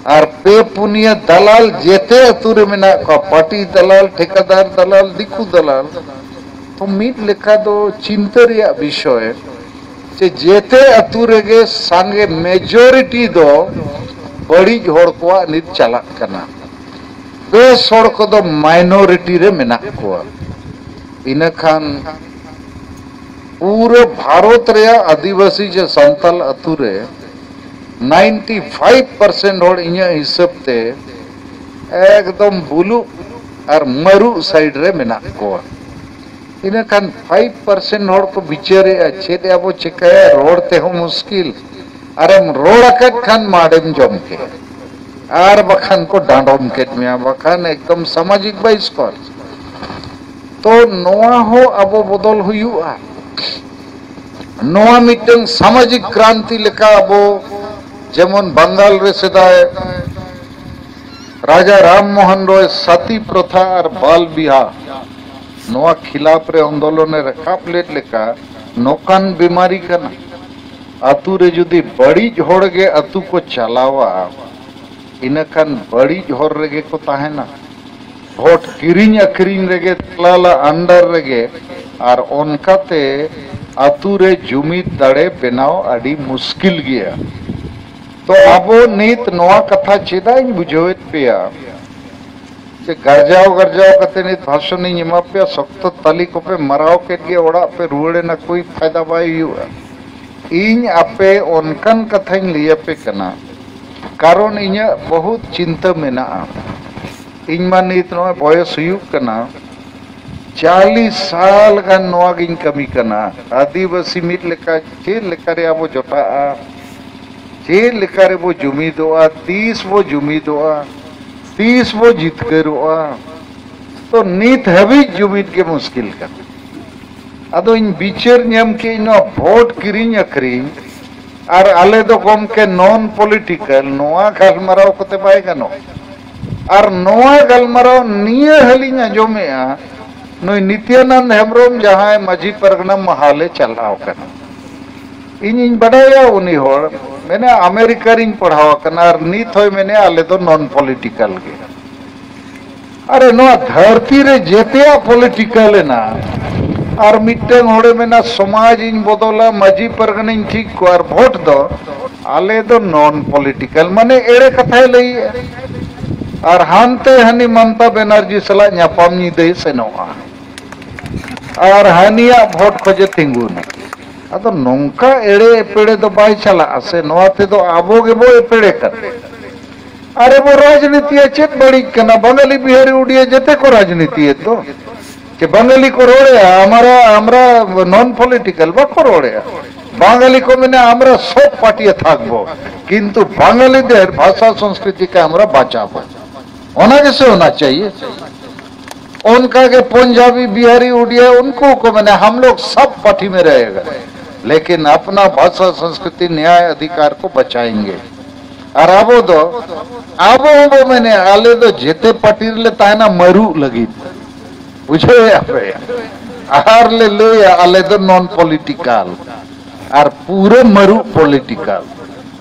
ᱟᱨ ᱯᱮ ᱯᱩᱱᱭᱟᱹ ᱫᱟᱞᱟᱞ ᱡᱮᱛᱮ ᱟᱹᱛᱩ ᱨᱮ ᱢᱮᱱᱟᱜ ᱠᱚᱣᱟ, ᱯᱟᱹᱴᱤ ᱫᱟᱞᱟᱞ, ᱴᱷᱮᱠᱟᱫᱟᱨ ᱫᱟᱞᱟᱞ, ᱫᱤᱠᱩ ᱫᱟᱞᱟᱞ᱾ ᱛᱚ ᱢᱤᱫ ᱞᱮᱠᱟ ᱫᱚ ᱪᱤᱱᱛᱟᱹ ᱨᱮᱭᱟᱜ ᱵᱤᱥᱚᱭ ᱡᱮ ᱡᱮᱛᱮ ᱟᱹᱛᱩ ᱨᱮᱜᱮ ᱥᱟᱸᱜᱮ ᱢᱮᱡᱚᱨᱤᱴᱤ ᱫᱚ ᱵᱟᱹᱲᱤᱡ ᱦᱚᱲ ᱠᱚᱣᱟᱜ ᱱᱤᱛ ᱪᱟᱞᱟᱜ ᱠᱟᱱᱟ, ᱵᱮᱥ ᱦᱚᱲ ᱠᱚᱫᱚ ᱢᱟᱭᱱᱚᱨᱤᱴᱤ ᱨᱮ ᱢᱮᱱᱟᱜ ᱠᱚᱣᱟ᱾ ᱤᱱᱟᱹᱠᱷᱟᱱ ᱯᱩᱨᱟᱹ ᱵᱷᱟᱨᱚᱛ ᱨᱮᱭᱟᱜ ᱟᱹᱫᱤᱵᱟᱹᱥᱤ ᱥᱮ ᱥᱟᱱᱛᱟᱞ ᱟᱹᱛᱩ ᱨᱮ ᱱᱟᱭᱤᱱᱴᱤ ᱯᱷᱟᱭᱤᱵᱷ ᱯᱟᱨᱥᱮᱱᱴ ᱦᱚᱲ ᱤᱧᱟᱹᱜ ᱦᱤᱥᱟᱹᱵ ᱛᱮ ᱮᱠᱫᱚᱢ ᱵᱩᱞᱩᱜ ᱟᱨ ᱢᱟᱹᱨᱩᱜ ᱥᱟᱭᱤᱰ ᱨᱮ ᱢᱮᱱᱟᱜ ᱠᱚᱣᱟ᱾ ᱤᱱᱟᱹᱠᱷᱟᱱ ᱯᱷᱟᱭᱤᱵᱷ ᱯᱟᱨᱥᱮᱱᱴ ᱦᱚᱲ ᱠᱚ ᱵᱤᱪᱟᱹᱨᱮᱜᱼᱟ, ᱪᱮᱫ ᱟᱵᱚ ᱪᱮᱠᱟᱭᱟ, ᱨᱚᱲ ᱛᱮᱦᱚᱸ ᱢᱩᱥᱠᱤᱞ, ᱟᱨᱮᱢ ᱨᱚᱲ ᱟᱠᱟᱫ ᱠᱷᱟᱱ ᱢᱟᱰᱮᱢ ᱡᱚᱢ ᱠᱮᱫ, ᱟᱨ ᱵᱟᱠᱷᱟᱱ ᱠᱚ ᱰᱟᱸᱰᱚᱢ ᱠᱮᱫ ᱢᱮᱭᱟ, ᱵᱟᱠᱷᱟᱱ ᱮᱠᱫᱚᱢ ᱥᱟᱢᱟᱡᱤᱠ ᱵᱟᱦᱤᱥᱠᱟᱨ᱾ ᱛᱚ ᱱᱚᱣᱟ ᱦᱚᱸ ᱟᱵᱚ ᱵᱚᱫᱚᱞ ᱦᱩᱭᱩᱜᱼᱟ᱾ ᱱᱚᱣᱟ ᱢᱤᱫᱴᱟᱝ ᱥᱟᱢᱟᱡᱤᱠ ᱠᱨᱟᱱᱛᱤ ᱞᱮᱠᱟ ᱟᱵᱚ, ᱡᱮᱢᱚᱱ ᱵᱟᱝᱜᱟᱞ ᱨᱮ ᱥᱮᱫᱟᱭ ᱨᱟᱡᱟ ᱨᱟᱢ ᱢᱳᱦᱚᱱ ᱨᱚᱭ ᱥᱟᱛᱤ ᱯᱨᱚᱛᱷᱟ ᱟᱨ ᱵᱟᱞ ᱵᱤᱦᱟ ᱱᱚᱣᱟ ᱠᱷᱤᱞᱟᱯ ᱨᱮ ᱟᱱᱫᱳᱞᱚᱱ ᱮ ᱨᱟᱠᱟᱵ ᱞᱮᱫ ᱞᱮᱠᱟ, ᱱᱚᱝᱠᱟᱱ ᱵᱤᱢᱟᱨᱤ ᱠᱟᱱᱟ᱾ ᱟᱛᱳ ᱨᱮ ᱡᱩᱫᱤ ᱵᱟᱹᱲᱤᱡ ᱦᱚᱲ ᱜᱮ ᱟᱛᱳ ᱠᱚ ᱪᱟᱞᱟᱣᱟ, ᱤᱱᱟᱹᱠᱷᱟᱱ ᱵᱟᱹᱲᱤᱡ ᱦᱚᱨ ᱨᱮᱜᱮ ᱠᱚ ᱛᱟᱦᱮᱱᱟ᱾ ᱵᱷᱳᱴ ᱠᱤᱨᱤᱧ ᱟᱹᱠᱷᱨᱤᱧ ᱨᱮᱜᱮ, ᱫᱟᱞᱟᱞᱟᱜ under ᱨᱮᱜᱮ, ᱟᱨ ᱚᱱᱠᱟᱛᱮ ᱟᱛᱳ ᱨᱮ ᱡᱩᱢᱤᱫ ᱫᱟᱲᱮ ᱵᱮᱱᱟᱣ ᱟᱹᱰᱤ ᱢᱩᱥᱠᱤᱞ ᱜᱮᱭᱟ᱾ ᱛᱚ ᱟᱵᱚ ᱱᱤᱛ ᱱᱚᱣᱟ ᱠᱟᱛᱷᱟ ᱪᱮᱫᱟᱜ ᱤᱧ ᱵᱩᱡᱷᱟᱹᱣᱮᱫ ᱯᱮᱭᱟ ᱡᱮ ᱜᱟᱨᱡᱟᱣ ᱜᱟᱨᱡᱟᱣ ᱠᱟᱛᱮ ᱱᱤᱛ ᱵᱷᱟᱥᱚᱱ ᱤᱧ ᱮᱢᱟ ᱯᱮᱭᱟ, ᱥᱚᱠᱛᱚ ᱛᱟᱹᱞᱤ ᱠᱚᱯᱮ ᱢᱟᱨᱟᱣ ᱠᱮᱫ ᱜᱮ, ᱚᱲᱟᱜ ᱯᱮ ᱨᱩᱣᱟᱹᱲ ᱮᱱᱟ, ᱠᱳᱭ ᱯᱷᱟᱭᱫᱟ ᱵᱟᱭ ᱦᱩᱭᱩᱜᱼᱟ᱾ ᱤᱧ ᱟᱯᱮ ᱚᱱᱠᱟᱱ ᱠᱟᱛᱷᱟᱧ ᱞᱟᱹᱭ ᱟᱯᱮ ᱠᱟᱱᱟ, ᱠᱟᱨᱚᱱ ᱤᱧᱟᱹᱜ ᱵᱚᱦᱩᱛ ᱪᱤᱱᱛᱟᱹ ᱢᱮᱱᱟᱜᱼᱟ᱾ ᱤᱧ ᱢᱟ ᱱᱤᱛ ᱱᱚᱜᱼᱚᱭ ᱵᱚᱭᱚᱥ ᱦᱩᱭᱩᱜ ᱠᱟᱱᱟ, ᱪᱟᱞᱤᱥ ᱥᱟᱞ ᱜᱟᱱ ᱱᱚᱣᱟ ᱜᱤᱧ ᱠᱟᱹᱢᱤ ᱠᱟᱱᱟ᱾ ᱟᱹᱫᱤᱵᱟᱹᱥᱤ ᱢᱤᱫ ᱞᱮᱠᱟ ᱪᱮᱫ ᱞᱮᱠᱟ ᱨᱮ ᱟᱵᱚ ᱡᱚᱴᱟᱜᱼᱟ, ᱪᱮᱫ ᱞᱮᱠᱟ ᱨᱮᱵᱚ ᱡᱩᱢᱤᱫᱚᱜᱼᱟ, ᱛᱤᱥ ᱵᱚ ᱡᱩᱢᱤᱫᱚᱜᱼᱟ, ᱛᱤᱥ ᱵᱚ ᱡᱤᱛᱠᱟᱹᱨᱚᱜᱼᱟ᱾ ᱛᱚ ᱱᱤᱛ ᱦᱟᱹᱵᱤᱡ ᱡᱩᱢᱤᱫ ᱜᱮ ᱢᱩᱥᱠᱤᱞ ᱠᱟᱱᱟ᱾ ᱟᱫᱚᱧ ᱵᱤᱪᱟᱹᱨ ᱧᱟᱢ ᱠᱮᱫ ᱱᱚᱣᱟ ᱵᱷᱳᱴ ᱠᱤᱨᱤᱧ ᱟᱹᱠᱷᱨᱤᱧ ᱟᱨ ᱟᱞᱮ ᱫᱚ ᱜᱚᱢᱠᱮ non political, ᱱᱚᱣᱟ ᱜᱟᱞᱢᱟᱨᱟᱣ ᱠᱚᱛᱮ ᱵᱟᱭ ᱜᱟᱱᱚᱜ᱾ ᱟᱨ ᱱᱚᱣᱟ ᱜᱟᱞᱢᱟᱨᱟᱣ ᱱᱤᱭᱟᱹ ᱦᱟᱹᱞᱤᱧ ᱟᱸᱡᱚᱢᱮᱜᱼᱟ, ᱱᱩᱭ ᱱᱤᱛᱭᱟᱱᱟᱱᱫ ᱦᱮᱢᱵᱨᱚᱢ ᱡᱟᱦᱟᱸᱭ ᱢᱟᱹᱡᱷᱤ ᱯᱟᱨᱜᱟᱱᱟ ᱢᱟᱦᱟᱞᱮ ᱪᱟᱞᱟᱣ ᱠᱟᱱᱟ, ᱤᱧᱤᱧ ᱵᱟᱰᱟᱭᱟ ᱩᱱᱤ ᱦᱚᱲ, ᱢᱮᱱᱟ ᱟᱢᱮᱨᱤᱠᱟ ᱨᱤᱧ ᱯᱟᱲᱦᱟᱣ ᱟᱠᱟᱱᱟ ᱟᱨ ᱱᱤᱛ ᱦᱚᱸᱭ ᱢᱮᱱᱮᱜᱼᱟ ᱟᱞᱮ ᱫᱚ non political ᱜᱮ᱾ ᱟᱨᱮ ᱱᱚᱣᱟ ᱫᱷᱟᱹᱨᱛᱤ ᱨᱮ ᱡᱮᱛᱮᱭᱟᱜ political ᱮᱱᱟ᱾ ᱟᱨ ᱢᱤᱫᱴᱟᱝ ᱦᱚᱲᱮ ᱢᱮᱱᱟ ᱥᱚᱢᱟᱡᱽ ᱤᱧ ᱵᱚᱫᱚᱞᱟ, ᱢᱟᱹᱡᱷᱤ ᱯᱟᱨᱜᱟᱱᱟᱧ ᱴᱷᱤᱠ ᱠᱚᱣᱟ, ᱟᱨ ᱵᱷᱳᱴ ᱫᱚ ᱟᱞᱮ ᱫᱚ non political, ᱢᱟᱱᱮ ᱮᱲᱮ ᱠᱟᱛᱷᱟᱭ ᱞᱟᱹᱭᱮᱜᱼᱟ᱾ ᱟᱨ ᱦᱟᱱᱛᱮ ᱦᱟᱹᱱᱤ ᱢᱚᱢᱚᱛᱟ ᱵᱮᱱᱟᱨᱡᱤ ᱥᱟᱞᱟᱜ ᱧᱟᱯᱟᱢ ᱧᱤᱫᱟᱹᱭ ᱥᱮᱱᱚᱜᱼᱟ᱾ ᱟᱨ ᱦᱟᱹᱱᱤᱭᱟᱜ ᱵᱷᱳᱴ ᱠᱷᱚᱡᱮ ᱛᱤᱸᱜᱩᱱᱟ᱾ ᱟᱫᱚ ᱱᱚᱝᱠᱟ ᱮᱲᱮ ᱮᱯᱮᱲᱮ ᱫᱚ ᱵᱟᱭ ᱪᱟᱞᱟᱜᱼᱟ ᱥᱮ, ᱱᱚᱣᱟ ᱛᱮᱫᱚ ᱟᱵᱚ ᱜᱮᱵᱚ ᱮᱯᱮᱲᱮ ᱠᱟᱱᱟ᱾ ᱟᱨᱮ ᱵᱚ ᱨᱟᱡᱽᱱᱤᱛᱤᱭᱟ, ᱪᱮᱫ ᱵᱟᱹᱲᱤᱡ ᱠᱟᱱᱟ? ᱵᱟᱝᱜᱟᱞᱤ, ᱵᱤᱦᱟᱨᱤ, ᱩᱰᱤᱭᱟ ᱡᱮᱛᱮ ᱠᱚ ᱨᱟᱡᱽᱱᱤᱛᱤᱭᱮᱫ ᱫᱚ᱾ ᱪᱮ ᱵᱟᱝᱜᱟᱞᱤ ᱠᱚ ᱨᱚᱲᱮᱜᱼᱟ, ᱟᱢᱟᱨᱟ, ᱟᱢᱨᱟ non political ᱵᱟᱠᱚ ᱨᱚᱲᱮᱜᱼᱟ᱾ বাঙালি কো মানে আমরা সব পার্টি থাকবো, কিন্তু বাঙালিদের ভাষা সংস্কৃতিকে আমরা বাঁচাবো। होना कैसे होना चाहिए? उनका के पंजाबी, बिहारी, उड़िया, उनको को मैंने हम लोग सब पार्टी में रहेगा, लेकिन अपना भाषा, संस्कृति, न्याय, अधिकार को बचाएंगे। और अब दो, अब वो मैंने आले दो जेते पार्टी ले तायना मरु लगी, बुझे? आप आहार ले ले आले दो नॉन पॉलिटिकल और पूरे मरु पॉलिटिकल।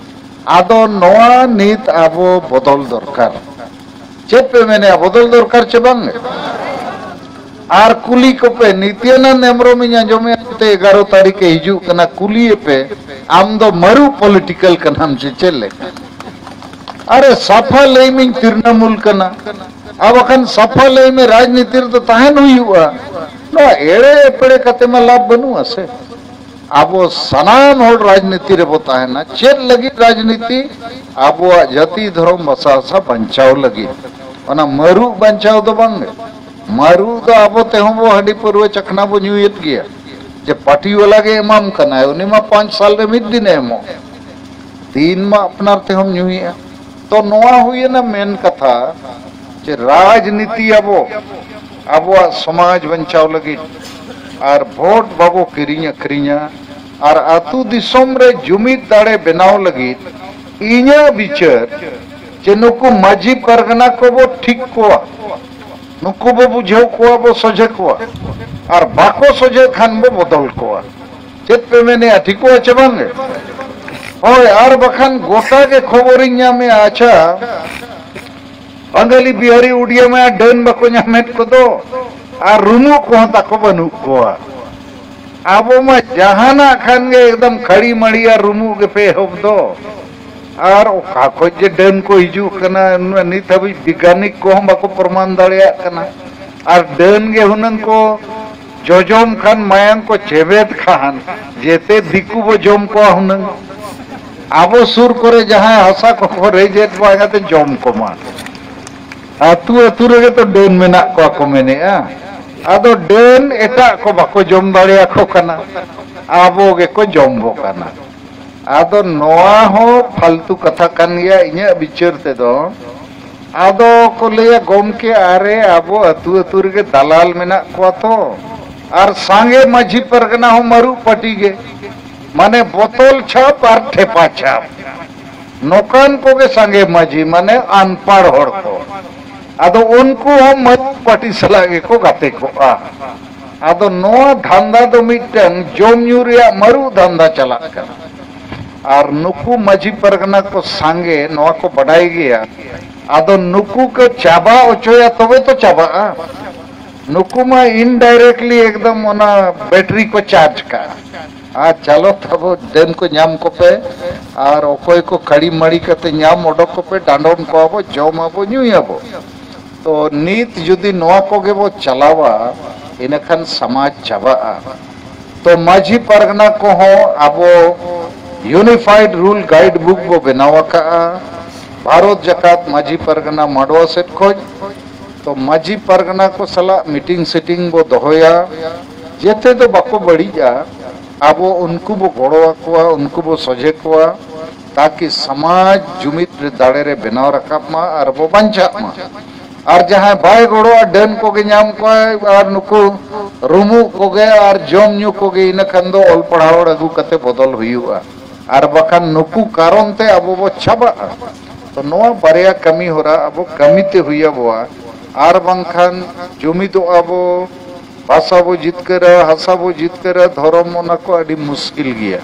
ᱟᱫᱚ ᱱᱚᱣᱟ ᱱᱤᱛ ᱟᱵᱚ ᱵᱚᱫᱚᱞ ᱫᱚᱨᱠᱟᱨ᱾ ᱪᱮᱫ ᱯᱮ ᱢᱮᱱᱮᱜᱼᱟ, ᱵᱚᱫᱚᱞ ᱫᱚᱨᱠᱟᱨ ᱪᱮ ᱵᱟᱝ? ᱟᱨ ᱠᱩᱞᱤ ᱠᱚᱯᱮ, ᱱᱤᱛᱭᱟᱱᱟᱱᱫ ᱦᱮᱢᱵᱨᱚᱢᱤᱧ ᱟᱸᱡᱚᱢᱮᱜᱼᱟ, ᱛᱮ ᱮᱜᱟᱨᱚ ᱛᱟᱹᱨᱤᱠᱷ ᱮ ᱦᱤᱡᱩᱜ ᱠᱟᱱᱟ, ᱠᱩᱞᱤᱭᱮᱯᱮ, ᱟᱢ ᱫᱚ ᱢᱟᱹᱨᱩ ᱯᱚᱞᱤᱴᱤᱠᱟᱞ ᱠᱟᱱᱟᱢ ᱪᱮ ᱪᱮᱫ ᱞᱮᱠᱟ? ᱟᱨᱮ ᱥᱟᱯᱷᱟ ᱞᱟᱹᱭ ᱢᱤᱧ ᱛᱤᱨᱱᱟᱢᱩᱞ ᱠᱟᱱᱟ, ᱟᱨ ᱵᱟᱠᱷᱟᱱ ᱥᱟᱯᱷᱟ ᱞᱟᱹᱭ ᱢᱮ, ᱨᱟᱡᱽᱱᱤᱛᱤ ᱨᱮᱫᱚ ᱛᱟᱦᱮᱱ ᱦᱩᱭᱩᱜᱼᱟ᱾ ᱱᱚᱣᱟ ᱮᱲᱮ ᱮᱯᱲᱮ ᱠᱟᱛᱮ ᱢᱟ ᱞᱟᱵᱷ ᱵᱟᱹᱱᱩᱜᱼᱟ ᱥᱮ᱾ ᱟᱵᱚ ᱥᱟᱱᱟᱢ ᱦᱚᱲ ᱨᱟᱡᱽᱱᱤᱛᱤ ᱨᱮᱵᱚ ᱛᱟᱦᱮᱱᱟ᱾ ᱪᱮᱫ ᱞᱟᱹᱜᱤᱫ ᱨᱟᱡᱽᱱᱤᱛᱤ? ᱟᱵᱚᱣᱟᱜ ᱡᱟᱹᱛᱤ, ᱫᱷᱚᱨᱚᱢ, ᱵᱷᱟᱥᱟ, ᱵᱷᱟᱥᱟ ᱵᱟᱧᱪᱟᱣ ᱞᱟᱹᱜᱤᱫ᱾ ᱚᱱᱟ ᱢᱟᱹᱨᱩ ᱵᱟᱧᱪᱟᱣ ᱫᱚ ᱵᱟᱝ᱾ ᱢᱟᱹᱨᱩ ᱫᱚ ᱟᱵᱚ ᱛᱮᱦᱚᱸ ᱵᱚ ᱦᱟᱺᱰᱤ ᱯᱟᱹᱨᱣᱟᱹ ᱪᱟᱠᱷᱱᱟ ᱵᱚ ᱧᱩᱭᱮᱫ ᱜᱮᱭᱟ᱾ ᱡᱮ ᱯᱟᱨᱴᱤ ᱵᱟᱞᱟ ᱜᱮ ᱮᱢᱟᱢ ᱠᱟᱱᱟᱭ, ᱩᱱᱤ ᱢᱟ ᱯᱟᱸᱪ ᱥᱟᱞ ᱨᱮ ᱢᱤᱫ ᱫᱤᱱᱮ ᱮᱢᱚᱜ, ᱫᱤᱱ ᱢᱟ ᱟᱯᱱᱟᱨ ᱛᱮᱦᱚᱸᱢ ᱧᱩᱭᱮᱫᱼᱟ᱾ ᱛᱚ ᱱᱚᱣᱟ ᱦᱩᱭᱮᱱᱟ ᱢᱮᱱ ᱠᱟᱛᱷᱟ, ᱡᱮ ᱨᱟᱡᱽᱱᱤᱛᱤ ᱟᱵᱚ, ᱟᱵᱚᱣᱟᱜ ᱥᱚᱢᱟᱡᱽ ᱵᱟᱧᱪᱟᱣ ᱞᱟᱹᱜᱤᱫ ᱟᱨ ᱵᱷᱳᱴ ᱵᱟᱵᱚ ᱠᱤᱨᱤᱧ ᱟᱹᱠᱷᱨᱤᱧᱟ, ᱟᱨ ᱟᱹᱛᱩ ᱫᱤᱥᱚᱢ ᱨᱮ ᱡᱩᱢᱤᱫ ᱫᱟᱲᱮ ᱵᱮᱱᱟᱣ ᱞᱟᱹᱜᱤᱫ ᱤᱧᱟᱹᱜ ᱵᱤᱪᱟᱹᱨ ᱡᱮ ᱱᱩᱠᱩ ᱢᱟᱹᱡᱷᱤ ᱯᱟᱨᱜᱟᱱᱟ ᱠᱚᱵᱚ ᱴᱷᱤᱠ ᱠᱚᱣᱟ, ᱱᱩᱠᱩ ᱵᱚ ᱵᱩᱡᱷᱟᱹᱣ ᱠᱚᱣᱟ, ᱵᱚ ᱥᱚᱡᱷᱮ ᱠᱚᱣᱟ, ᱟᱨ ᱵᱟᱠᱚ ᱥᱚᱡᱷᱮ ᱠᱷᱟᱱ ᱵᱚ ᱵᱚᱫᱚᱞ ᱠᱚᱣᱟ᱾ ᱪᱮᱫ ᱯᱮ ᱢᱮᱱᱮᱜᱼᱟ, ᱴᱷᱤᱠᱚᱜᱼᱟ ᱪᱮ ᱵᱟᱝ? ᱦᱳᱭ, ᱟᱨ ᱵᱟᱠᱷᱟᱱ ᱜᱚᱴᱟ ᱜᱮ ᱠᱷᱚᱵᱚᱨᱤᱧ ᱧᱟᱢᱮᱜᱼᱟ᱾ ᱟᱪᱪᱷᱟ, ᱵᱟᱝᱜᱟᱞᱤ, ᱵᱤᱦᱟᱨᱤ, ᱩᱰᱤᱭᱟ ᱢᱟ ᱰᱟᱹᱱ ᱵᱟᱠᱚ ᱧᱟᱢᱮᱫ ᱠᱚᱫᱚ, ᱟᱨ ᱨᱩᱢᱩᱜ ᱠᱚᱦᱚᱸ ᱛᱟᱠᱚ ᱵᱟᱹᱱᱩᱜ ᱠᱚᱣᱟ᱾ ᱟᱵᱚ ᱢᱟ ᱡᱟᱦᱟᱱᱟᱜ ᱠᱷᱟᱱ ᱜᱮ ᱮᱠᱫᱚᱢ ᱠᱷᱟᱹᱲᱤ ᱢᱟᱹᱲᱤ ᱟᱨ ᱨᱩᱢᱩᱜ ᱜᱮᱯᱮ ᱮᱦᱚᱵ ᱫᱚ᱾ ᱟᱨ ᱚᱠᱟ ᱠᱷᱚᱡ ᱡᱮ ᱰᱟᱹᱱ ᱠᱚ ᱦᱤᱡᱩᱜ ᱠᱟᱱᱟ, ᱱᱤᱛ ᱦᱟᱹᱵᱤᱡ ᱵᱤᱜᱽᱜᱟᱱᱤᱠ ᱠᱚᱦᱚᱸ ᱵᱟᱠᱚ ᱯᱨᱚᱢᱟᱱ ᱫᱟᱲᱮᱭᱟᱜ ᱠᱟᱱᱟ᱾ ᱟᱨ ᱰᱟᱹᱱ ᱜᱮ ᱦᱩᱱᱟᱹᱝ ᱠᱚ ᱡᱚᱡᱚᱢ ᱠᱷᱟᱱ, ᱢᱟᱭᱟᱝ ᱠᱚ ᱪᱮᱵᱮᱫ ᱠᱷᱟᱱ, ᱡᱮᱛᱮ ᱫᱤᱠᱩ ᱵᱚ ᱡᱚᱢ ᱠᱚᱣᱟ ᱦᱩᱱᱟᱹᱝ᱾ ᱟᱵᱚ ᱥᱩᱨ ᱠᱚᱨᱮ ᱡᱟᱦᱟᱸᱭ ᱦᱟᱥᱟ ᱠᱚᱠᱚ ᱨᱮᱡᱮᱫ ᱵᱟᱝ ᱠᱟᱛᱮ ᱡᱚᱢ ᱠᱚᱢᱟ᱾ ᱟᱹᱛᱩ ᱟᱹᱛᱩ ᱨᱮᱜᱮ ᱛᱚ ᱰᱟᱹᱱ ᱢᱮᱱᱟᱜ ᱠᱚᱣᱟ ᱠᱚ ᱢᱮᱱᱮᱜᱼᱟ᱾ ᱟᱫᱚ ᱰᱟᱹᱱ ᱮᱴᱟᱜ ᱠᱚ ᱵᱟᱠᱚ ᱡᱚᱢ ᱫᱟᱲᱮᱭᱟᱠᱚ ᱠᱟᱱᱟ᱾ ᱟᱵᱚ ᱜᱮᱠᱚ ᱡᱚᱢ ᱵᱚ ᱠᱟᱱᱟ᱾ ᱟᱫᱚ ᱱᱚᱣᱟ ᱦᱚᱸ ᱯᱷᱟᱞᱛᱩ ᱠᱟᱛᱷᱟ ᱠᱟᱱ ᱜᱮᱭᱟ ᱤᱧᱟᱹᱜ ᱵᱤᱪᱟᱹᱨ ᱛᱮᱫᱚ᱾ ᱟᱫᱚ ᱠᱚ ᱞᱟᱹᱭᱟ, "ᱜᱚᱢᱠᱮ, ᱟᱨᱮ ᱟᱵᱚ ᱟᱹᱛᱩ ᱟᱹᱛᱩ ᱨᱮᱜᱮ ᱫᱟᱞᱟᱞ ᱢᱮᱱᱟᱜ ᱠᱚᱣᱟ ᱛᱚ, ᱟᱨ ᱥᱟᱸᱜᱮ ᱢᱟᱹᱡᱷᱤ ᱯᱟᱨᱜᱟᱱᱟ ᱦᱚᱸ ᱢᱟᱹᱨᱩᱵ ᱯᱟᱹᱴᱤ ᱜᱮ, ᱢᱟᱱᱮ ᱵᱚᱛᱚᱞ ᱪᱷᱟᱯ ᱟᱨ ᱴᱷᱮᱯᱟ ᱪᱷᱟᱯ, ᱱᱚᱠᱟᱱ ᱠᱚᱜᱮ ᱥᱟᱸᱜᱮ ᱢᱟᱹᱡᱷᱤ, ᱢᱟᱱᱮ ᱟᱱᱯᱟᱲ ᱦᱚᱲ ᱠᱚ᱾ ᱟᱫᱚ ᱩᱱᱠᱩ ᱦᱚᱸ ᱢᱟᱹᱨᱩᱵ ᱯᱟᱹᱴᱤ ᱥᱟᱞᱟᱜ ᱜᱮᱠᱚ ᱜᱟᱛᱮ ᱠᱚᱜᱼᱟ᱾" ᱟᱫᱚ ᱱᱚᱣᱟ ᱫᱷᱟᱱᱫᱟ ᱫᱚ ᱢᱤᱫᱴᱟᱝ ᱡᱚᱢ ᱧᱩ ᱨᱮᱭᱟᱜ ᱢᱟᱹᱨᱩᱵ ᱫᱷᱟᱱᱫᱟ ᱪᱟᱞᱟᱜ ᱠᱟᱱᱟ᱾ ᱟᱨ ᱱᱩᱠᱩ ᱢᱟᱹᱡᱷᱤ ᱯᱟᱨᱜᱟᱱᱟ ᱠᱚ ᱥᱟᱸᱜᱮ ᱱᱚᱣᱟ ᱠᱚ ᱵᱟᱰᱟᱭ ᱜᱮᱭᱟ᱾ ᱟᱫᱚ ᱱᱩᱠᱩ ᱠᱚ ᱪᱟᱵᱟ ᱚᱪᱚᱭᱟ, ᱛᱚᱵᱮ ᱛᱚ ᱪᱟᱵᱟᱜᱼᱟ᱾ ᱱᱩᱠᱩ ᱢᱟ indirectly ᱮᱠᱫᱚᱢ ᱚᱱᱟ ᱵᱮᱴᱨᱤ ᱠᱚ ᱪᱟᱨᱡᱽ ᱠᱟᱜᱼᱟ᱾ ᱟᱨ ᱪᱟᱞᱚ ᱛᱟᱵᱚ ᱰᱟᱹᱱ ᱠᱚ ᱧᱟᱢ ᱠᱚᱯᱮ, ᱟᱨ ᱚᱠᱚᱭ ᱠᱚ ᱠᱟᱹᱲᱤ ᱢᱟᱹᱲᱤ ᱠᱟᱛᱮ ᱧᱟᱢ ᱚᱰᱚᱠ ᱠᱚᱯᱮ, ᱰᱟᱸᱰᱚᱢ ᱠᱚᱣᱟ ᱵᱚ, ᱡᱚᱢ ᱟᱵᱚ, ᱧᱩᱭᱟᱵᱚ᱾ ᱛᱚ ᱱᱤᱛ ᱡᱩᱫᱤ ᱱᱚᱣᱟ ᱠᱚᱜᱮ ᱵᱚ ᱪᱟᱞᱟᱣᱟ, ᱤᱱᱟᱹᱠᱷᱟᱱ ᱥᱚᱢᱟᱡᱽ ᱪᱟᱵᱟᱜᱼᱟ᱾ ᱛᱚ ᱢᱟᱹᱡᱷᱤ ᱯᱟᱨᱜᱟᱱᱟ ᱠᱚᱦᱚᱸ ᱟᱵᱚ unified rule guide book ᱵᱚ ᱵᱮᱱᱟᱣ ᱟᱠᱟᱜᱼᱟ ᱵᱷᱟᱨᱚᱛ ᱡᱟᱠᱟᱛ ᱢᱟᱹᱡᱷᱤ ᱯᱟᱨᱜᱟᱱᱟ ᱢᱟᱰᱣᱟ ᱥᱮᱫ ᱠᱷᱚᱱ᱾ ᱛᱚ ᱢᱟᱹᱡᱷᱤ ᱯᱟᱨᱜᱟᱱᱟ ᱠᱚ ᱥᱟᱞᱟᱜ meeting setting ᱵᱚ ᱫᱚᱦᱚᱭᱟ, ᱡᱮᱛᱮ ᱫᱚ ᱵᱟᱠᱚ ᱵᱟᱹᱲᱤᱡᱼᱟ, ᱟᱵᱚ ᱩᱱᱠᱩ ᱵᱚ ᱜᱚᱲᱚ ᱟᱠᱚᱣᱟ, ᱩᱱᱠᱩ ᱵᱚ ᱥᱚᱡᱷᱮ ᱠᱚᱣᱟ, ᱛᱟᱠᱤ ᱥᱚᱢᱟᱡᱽ ᱡᱩᱢᱤᱫ ᱨᱮ ᱫᱟᱲᱮ ᱨᱮ ᱵᱮᱱᱟᱣ ᱨᱟᱠᱟᱵ ᱢᱟ ᱟᱨ ᱵᱚ ᱵᱟᱧᱪᱟᱜ ᱢᱟ᱾ ᱟᱨ ᱡᱟᱦᱟᱸᱭ ᱵᱟᱭ ᱜᱚᱲᱚᱜᱼᱟ, ᱰᱟᱹᱱ ᱠᱚᱜᱮ ᱧᱟᱢ ᱠᱚᱣᱟᱭ ᱟᱨ ᱱᱩᱠᱩ ᱨᱩᱢᱩᱜ ᱠᱚᱜᱮ ᱟᱨ ᱡᱚᱢ ᱧᱩ ᱠᱚᱜᱮ, ᱤᱱᱟᱹ ᱠᱷᱟᱱ ᱫᱚ ᱚᱞ ᱯᱟᱲᱦᱟᱣ ᱦᱚᱲ ᱟᱹᱜᱩ ᱠᱟᱛᱮ ᱵᱚᱫᱚᱞ ᱦᱩᱭᱩᱜᱼᱟ᱾ ᱟᱨ ᱵᱟᱠᱷᱟᱱ ᱱᱩᱠᱩ ᱠᱟᱨᱚᱱ ᱛᱮ ᱟᱵᱚ ᱵᱚ ᱪᱟᱵᱟᱜᱼᱟ᱾ ᱛᱚ ᱱᱚᱣᱟ ᱵᱟᱨᱭᱟ ᱠᱟᱹᱢᱤ ᱦᱚᱨᱟ ᱟᱵᱚ ᱠᱟᱹᱢᱤ ᱛᱮ ᱦᱩᱭ ᱟᱵᱚᱣᱟ, ᱟᱨ ᱵᱟᱝᱠᱷᱟᱱ ᱡᱩᱢᱤᱫᱚᱜᱼᱟ ᱵᱚ, ᱵᱷᱟᱥᱟ ᱵᱚ ᱡᱤᱛᱠᱟᱹᱨᱟ, ᱦᱟᱥᱟ ᱵᱚ ᱡᱤᱛᱠᱟᱹᱨᱟ, ᱫᱷᱚᱨᱚᱢ, ᱚᱱᱟ ᱠᱚ ᱟᱹᱰᱤ ᱢᱩᱥᱠᱤᱞ ᱜᱮᱭᱟ᱾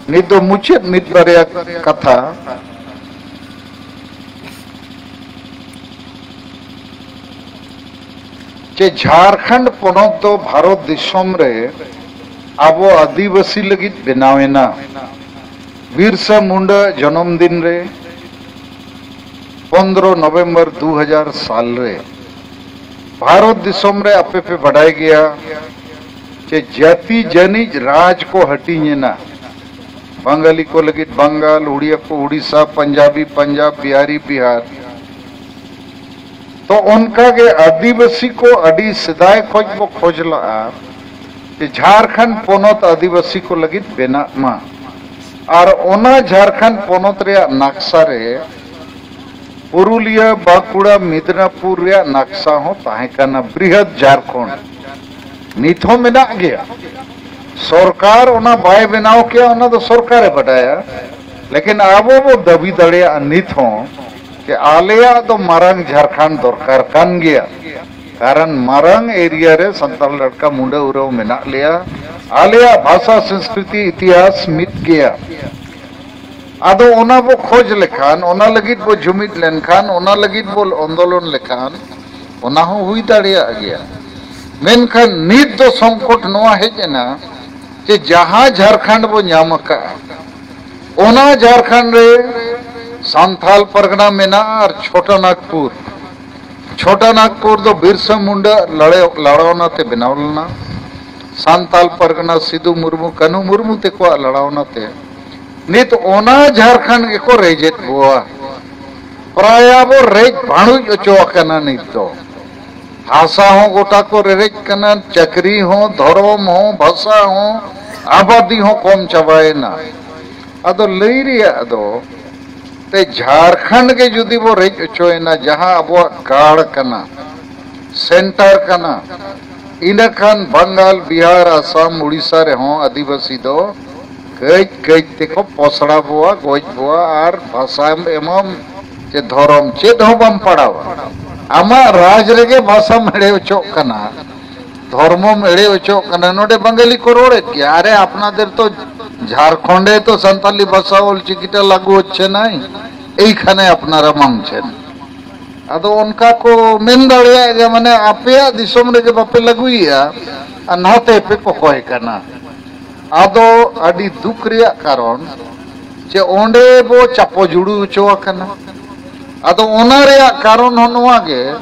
ᱱᱤᱛ ᱫᱚ ᱢᱩᱪᱟᱹᱫ ᱢᱤᱫ ᱵᱟᱨᱭᱟ ᱠᱟᱛᱷᱟ, ᱡᱮ ᱡᱷᱟᱲᱠᱷᱚᱸᱰ ᱯᱚᱱᱚᱛ ᱫᱚ ᱵᱷᱟᱨᱚᱛ ᱫᱤᱥᱚᱢ ᱨᱮ ᱟᱵᱚ ᱟᱹᱫᱤᱵᱟᱹᱥᱤ ᱞᱟᱹᱜᱤᱫ ᱵᱮᱱᱟᱣ ᱮᱱᱟ᱾ ᱵᱤᱨᱥᱟ ᱢᱩᱱᱰᱟ ᱡᱚᱱᱚᱢ ᱫᱤᱱ ᱨᱮ, ᱯᱚᱱᱫᱽᱨᱚ ᱱᱚᱵᱷᱮᱢᱵᱚᱨ ᱫᱩ ᱦᱟᱡᱟᱨ ᱥᱟᱞ ᱨᱮ᱾ ᱵᱷᱟᱨᱚᱛ ᱫᱤᱥᱚᱢ ᱨᱮ ᱟᱯᱮ ᱯᱮ ᱵᱟᱰᱟᱭ ᱜᱮᱭᱟ ᱡᱮ ᱡᱟᱹᱛᱤ ᱡᱟᱹᱱᱤᱡ ᱨᱟᱡᱽ ᱠᱚ ᱦᱟᱹᱴᱤᱧ ᱮᱱᱟ᱾ ᱵᱟᱝᱜᱟᱞᱤ ᱠᱚ ᱞᱟᱹᱜᱤᱫ ᱵᱟᱝᱜᱟᱞ, ᱩᱲᱤᱭᱟ ᱠᱚ ᱩᱲᱤᱥᱥᱟ, ᱯᱟᱧᱡᱟᱵᱤ ᱯᱟᱧᱡᱟᱵᱽ, ᱵᱤᱦᱟᱨᱤ ᱵᱤᱦᱟᱨ᱾ ᱛᱚ ᱚᱱᱠᱟ ᱜᱮ ᱟᱹᱫᱤᱵᱟᱹᱥᱤ ᱠᱚ ᱟᱹᱰᱤ ᱥᱮᱫᱟᱭ ᱠᱷᱚᱡ ᱵᱚ ᱠᱷᱚᱡᱽ ᱞᱟᱜᱼᱟ ᱡᱮ ᱡᱷᱟᱲᱠᱷᱚᱸᱰ ᱯᱚᱱᱚᱛ ᱟᱹᱫᱤᱵᱟᱹᱥᱤ ᱠᱚ ᱞᱟᱹᱜᱤᱫ ᱵᱮᱱᱟᱜ ᱢᱟ, ᱟᱨ ᱚᱱᱟ ᱡᱷᱟᱲᱠᱷᱚᱸᱰ ᱯᱚᱱᱚᱛ ᱨᱮᱭᱟᱜ ᱱᱟᱠᱥᱟ ᱨᱮ ᱯᱩᱨᱩᱞᱤᱭᱟᱹ, ᱵᱟᱸᱠᱩᱲᱟ, ᱢᱮᱫᱽᱱᱟᱯᱩᱨ ᱨᱮᱭᱟᱜ ᱱᱟᱠᱥᱟ ᱦᱚᱸ ᱛᱟᱦᱮᱸ ᱠᱟᱱᱟ, ᱵᱨᱤᱦᱚᱫ ᱡᱷᱟᱲᱠᱷᱚᱸᱰ᱾ ᱱᱤᱛ ᱦᱚᱸ ᱢᱮᱱᱟᱜ ᱜᱮᱭᱟ᱾ ᱥᱚᱨᱠᱟᱨ ᱚᱱᱟ ᱵᱟᱭ ᱵᱮᱱᱟᱣ ᱠᱮᱭᱟ, ᱚᱱᱟ ᱫᱚ ᱥᱚᱨᱠᱟᱨᱮ ᱵᱟᱰᱟᱭᱟ᱾ ᱞᱮᱠᱤᱱ ᱟᱵᱚ ᱵᱚ ᱫᱟᱹᱵᱤ ᱫᱟᱲᱮᱭᱟᱜᱼᱟ ᱱᱤᱛ ᱦᱚᱸ ᱡᱮ ᱟᱞᱮᱭᱟᱜ ᱫᱚ ᱢᱟᱨᱟᱝ ᱡᱷᱟᱲᱠᱷᱚᱸᱰ ᱫᱚᱨᱠᱟᱨ ᱠᱟᱱ ᱜᱮᱭᱟ᱾ ᱠᱟᱨᱚᱱ ᱢᱟᱨᱟᱝ ᱮᱨᱤᱭᱟ ᱨᱮ ᱥᱟᱱᱛᱟᱲ ᱞᱮᱠᱟ ᱢᱩᱸᱰᱟᱹ ᱩᱨᱟᱹᱣ ᱢᱮᱱᱟᱜ ᱞᱮᱭᱟ᱾ ᱟᱞᱮᱭᱟᱜ ᱵᱷᱟᱥᱟ, ᱥᱚᱝᱥᱠᱨᱤᱛᱤ, ᱤᱛᱤᱦᱟᱥ ᱢᱤᱫ ᱜᱮᱭᱟ᱾ ᱟᱫᱚ ᱚᱱᱟ ᱵᱚ ᱠᱷᱚᱡᱽ ᱞᱮᱠᱷᱟᱱ, ᱚᱱᱟ ᱞᱟᱹᱜᱤᱫ ᱵᱚ ᱡᱩᱢᱤᱫ ᱞᱮᱱᱠᱷᱟᱱ, ᱚᱱᱟ ᱞᱟᱹᱜᱤᱫ ᱵᱚ ᱟᱱᱫᱳᱞᱚᱱ ᱞᱮᱠᱷᱟᱱ, ᱚᱱᱟ ᱦᱚᱸ ᱦᱩᱭ ᱫᱟᱲᱮᱭᱟᱜ ᱜᱮᱭᱟ᱾ ᱢᱮᱱᱠᱷᱟᱱ ᱱᱤᱛ ᱫᱚ ᱥᱚᱝᱠᱚᱴ ᱱᱚᱣᱟ ᱦᱮᱡ ᱮᱱᱟ ᱡᱮ ᱡᱟᱦᱟᱸ ᱡᱷᱟᱲᱠᱷᱚᱸᱰ ᱵᱚ ᱧᱟᱢ ᱟᱠᱟᱫᱼᱟ, ᱚᱱᱟ ᱡᱷᱟᱲᱠᱷᱚᱸᱰ ᱨᱮ ᱥᱟᱱᱛᱟᱞ ᱯᱟᱨᱜᱟᱱᱟ ᱢᱮᱱᱟᱜᱼᱟ ᱟᱨ ᱪᱷᱳᱴᱟ ᱱᱟᱜᱽᱯᱩᱨ᱾ ᱪᱷᱳᱴᱟ ᱱᱟᱜᱽᱯᱩᱨ ᱫᱚ ᱵᱤᱨᱥᱟ ᱢᱩᱱᱰᱟ ᱞᱟᱲᱮ-, ᱞᱟᱲᱟᱣᱱᱟ ᱛᱮ ᱵᱮᱱᱟᱣ ᱞᱮᱱᱟ᱾ ᱥᱟᱱᱛᱟᱞ ᱯᱟᱨᱜᱟᱱᱟ ᱥᱤᱫᱩ ᱢᱩᱨᱢᱩ, ᱠᱟᱹᱱᱦᱩ ᱢᱩᱨᱢᱩ ᱛᱮᱠᱚᱣᱟᱜ ᱞᱟᱲᱟᱣᱱᱟ ᱛᱮ ᱱᱤᱛ ᱚᱱᱟ ᱡᱷᱟᱲᱠᱷᱚᱸᱰ ᱜᱮᱠᱚ ᱨᱮᱡᱮᱫ ᱵᱚᱣᱟ᱾ ᱯᱨᱟᱭ ᱟᱵᱚ ᱨᱮᱡ ᱵᱷᱟᱹᱲᱩᱡ ᱚᱪᱚ ᱟᱠᱟᱱᱟ ᱱᱤᱛ ᱫᱚ᱾ ᱦᱟᱥᱟ ᱦᱚᱸ ᱜᱚᱴᱟ ᱠᱚ ᱨᱮᱨᱮᱡ ᱠᱟᱱᱟ, ᱪᱟᱹᱠᱨᱤ ᱦᱚᱸ, ᱫᱷᱚᱨᱚᱢ ᱦᱚᱸ, ᱵᱷᱟᱥᱟ ᱦᱚᱸ, ᱟᱵᱟᱫᱤ ᱦᱚᱸ ᱠᱚᱢ ᱪᱟᱵᱟᱭᱮᱱᱟ᱾ ᱟᱫᱚ ᱞᱟᱹᱭ ᱨᱮᱭᱟᱜ ᱫᱚ, ᱛᱮ ᱡᱷᱟᱲᱠᱷᱚᱸᱰ ᱜᱮ ᱡᱩᱫᱤ ᱵᱚ ᱨᱮᱡ ᱚᱪᱚᱭᱮᱱᱟ, ᱡᱟᱦᱟᱸ ᱟᱵᱚᱣᱟᱜ ᱜᱟᱲ ᱠᱟᱱᱟ, ᱥᱮᱱᱴᱟᱨ ᱠᱟᱱᱟ, ᱤᱱᱟᱹᱠᱷᱟᱱ ᱵᱟᱝᱜᱟᱞ, ᱵᱤᱦᱟᱨ, ᱟᱥᱟᱢ, ᱩᱲᱤᱥᱥᱟ ᱨᱮᱦᱚᱸ ᱟᱹᱫᱤᱵᱟᱹᱥᱤ ᱫᱚ ᱠᱟᱹᱡ ᱠᱟᱹᱡ ᱛᱮᱠᱚ ᱯᱚᱥᱲᱟ ᱵᱚᱣᱟ, ᱜᱚᱡ ᱵᱚᱣᱟ, ᱟᱨ ᱵᱷᱟᱥᱟᱢ ᱮᱢᱟᱢ ᱪᱮ ᱫᱷᱚᱨᱚᱢ ᱪᱮᱫ ᱦᱚᱸ ᱵᱟᱢ ᱯᱟᱲᱟᱣᱟ᱾ ᱟᱢᱟᱜ ᱨᱟᱡᱽ ᱨᱮᱜᱮ ᱵᱷᱟᱥᱟᱢ ᱮᱲᱮ ᱚᱪᱚᱜ ᱠᱟᱱᱟ, ᱫᱷᱚᱨᱢᱚᱢ ᱮᱲᱮ ᱚᱪᱚᱜ ᱠᱟᱱᱟ᱾ ᱱᱚᱰᱮ ᱵᱟᱝᱜᱟᱞᱤ ᱠᱚ ᱨᱚᱲᱮᱫ ᱜᱮᱭᱟ, ᱟᱨᱮ ᱟᱯᱱᱟᱫᱮᱨ ᱛᱚ ᱡᱷᱟᱲᱠᱷᱚᱸᱰᱮ ᱛᱚ ᱥᱟᱱᱛᱟᱞᱤ ᱵᱷᱟᱥᱟ ᱚᱞᱪᱤᱠᱤᱴᱟ ᱞᱟᱹᱜᱩ ᱦᱚᱪᱪᱷᱮ ᱱᱟᱭ, ᱮᱭᱠᱷᱟᱱᱮ ᱟᱯᱱᱟᱨᱟ ᱢᱟᱝᱪᱷᱮᱱ᱾ ᱟᱫᱚ ᱚᱱᱠᱟ ᱠᱚ ᱢᱮᱱ ᱫᱟᱲᱮᱭᱟᱜ ᱜᱮᱭᱟ, ᱢᱟᱱᱮ ᱟᱯᱮᱭᱟᱜ ᱫᱤᱥᱚᱢ ᱨᱮᱜᱮ ᱵᱟᱯᱮ ᱞᱟᱹᱜᱩᱭᱮᱫᱼᱟ ᱟᱨ ᱱᱟᱛᱮ ᱯᱮ ᱠᱚᱠᱚᱭ ᱠᱟᱱᱟ᱾ ᱟᱫᱚ ᱟᱹᱰᱤ ᱫᱩᱠ ᱨᱮᱭᱟᱜ ᱠᱟᱨᱚᱱ ᱡᱮ ᱚᱸᱰᱮ ᱵᱚ ᱪᱟᱯᱚ ᱡᱩᱲᱩ ᱦᱚᱪᱚ ᱟᱠᱟᱱᱟ᱾ ᱟᱫᱚ ᱚᱱᱟ ᱨᱮᱭᱟᱜ ᱠᱟᱨᱚᱱ ᱦᱚᱸ ᱱᱚᱣᱟ ᱜᱮ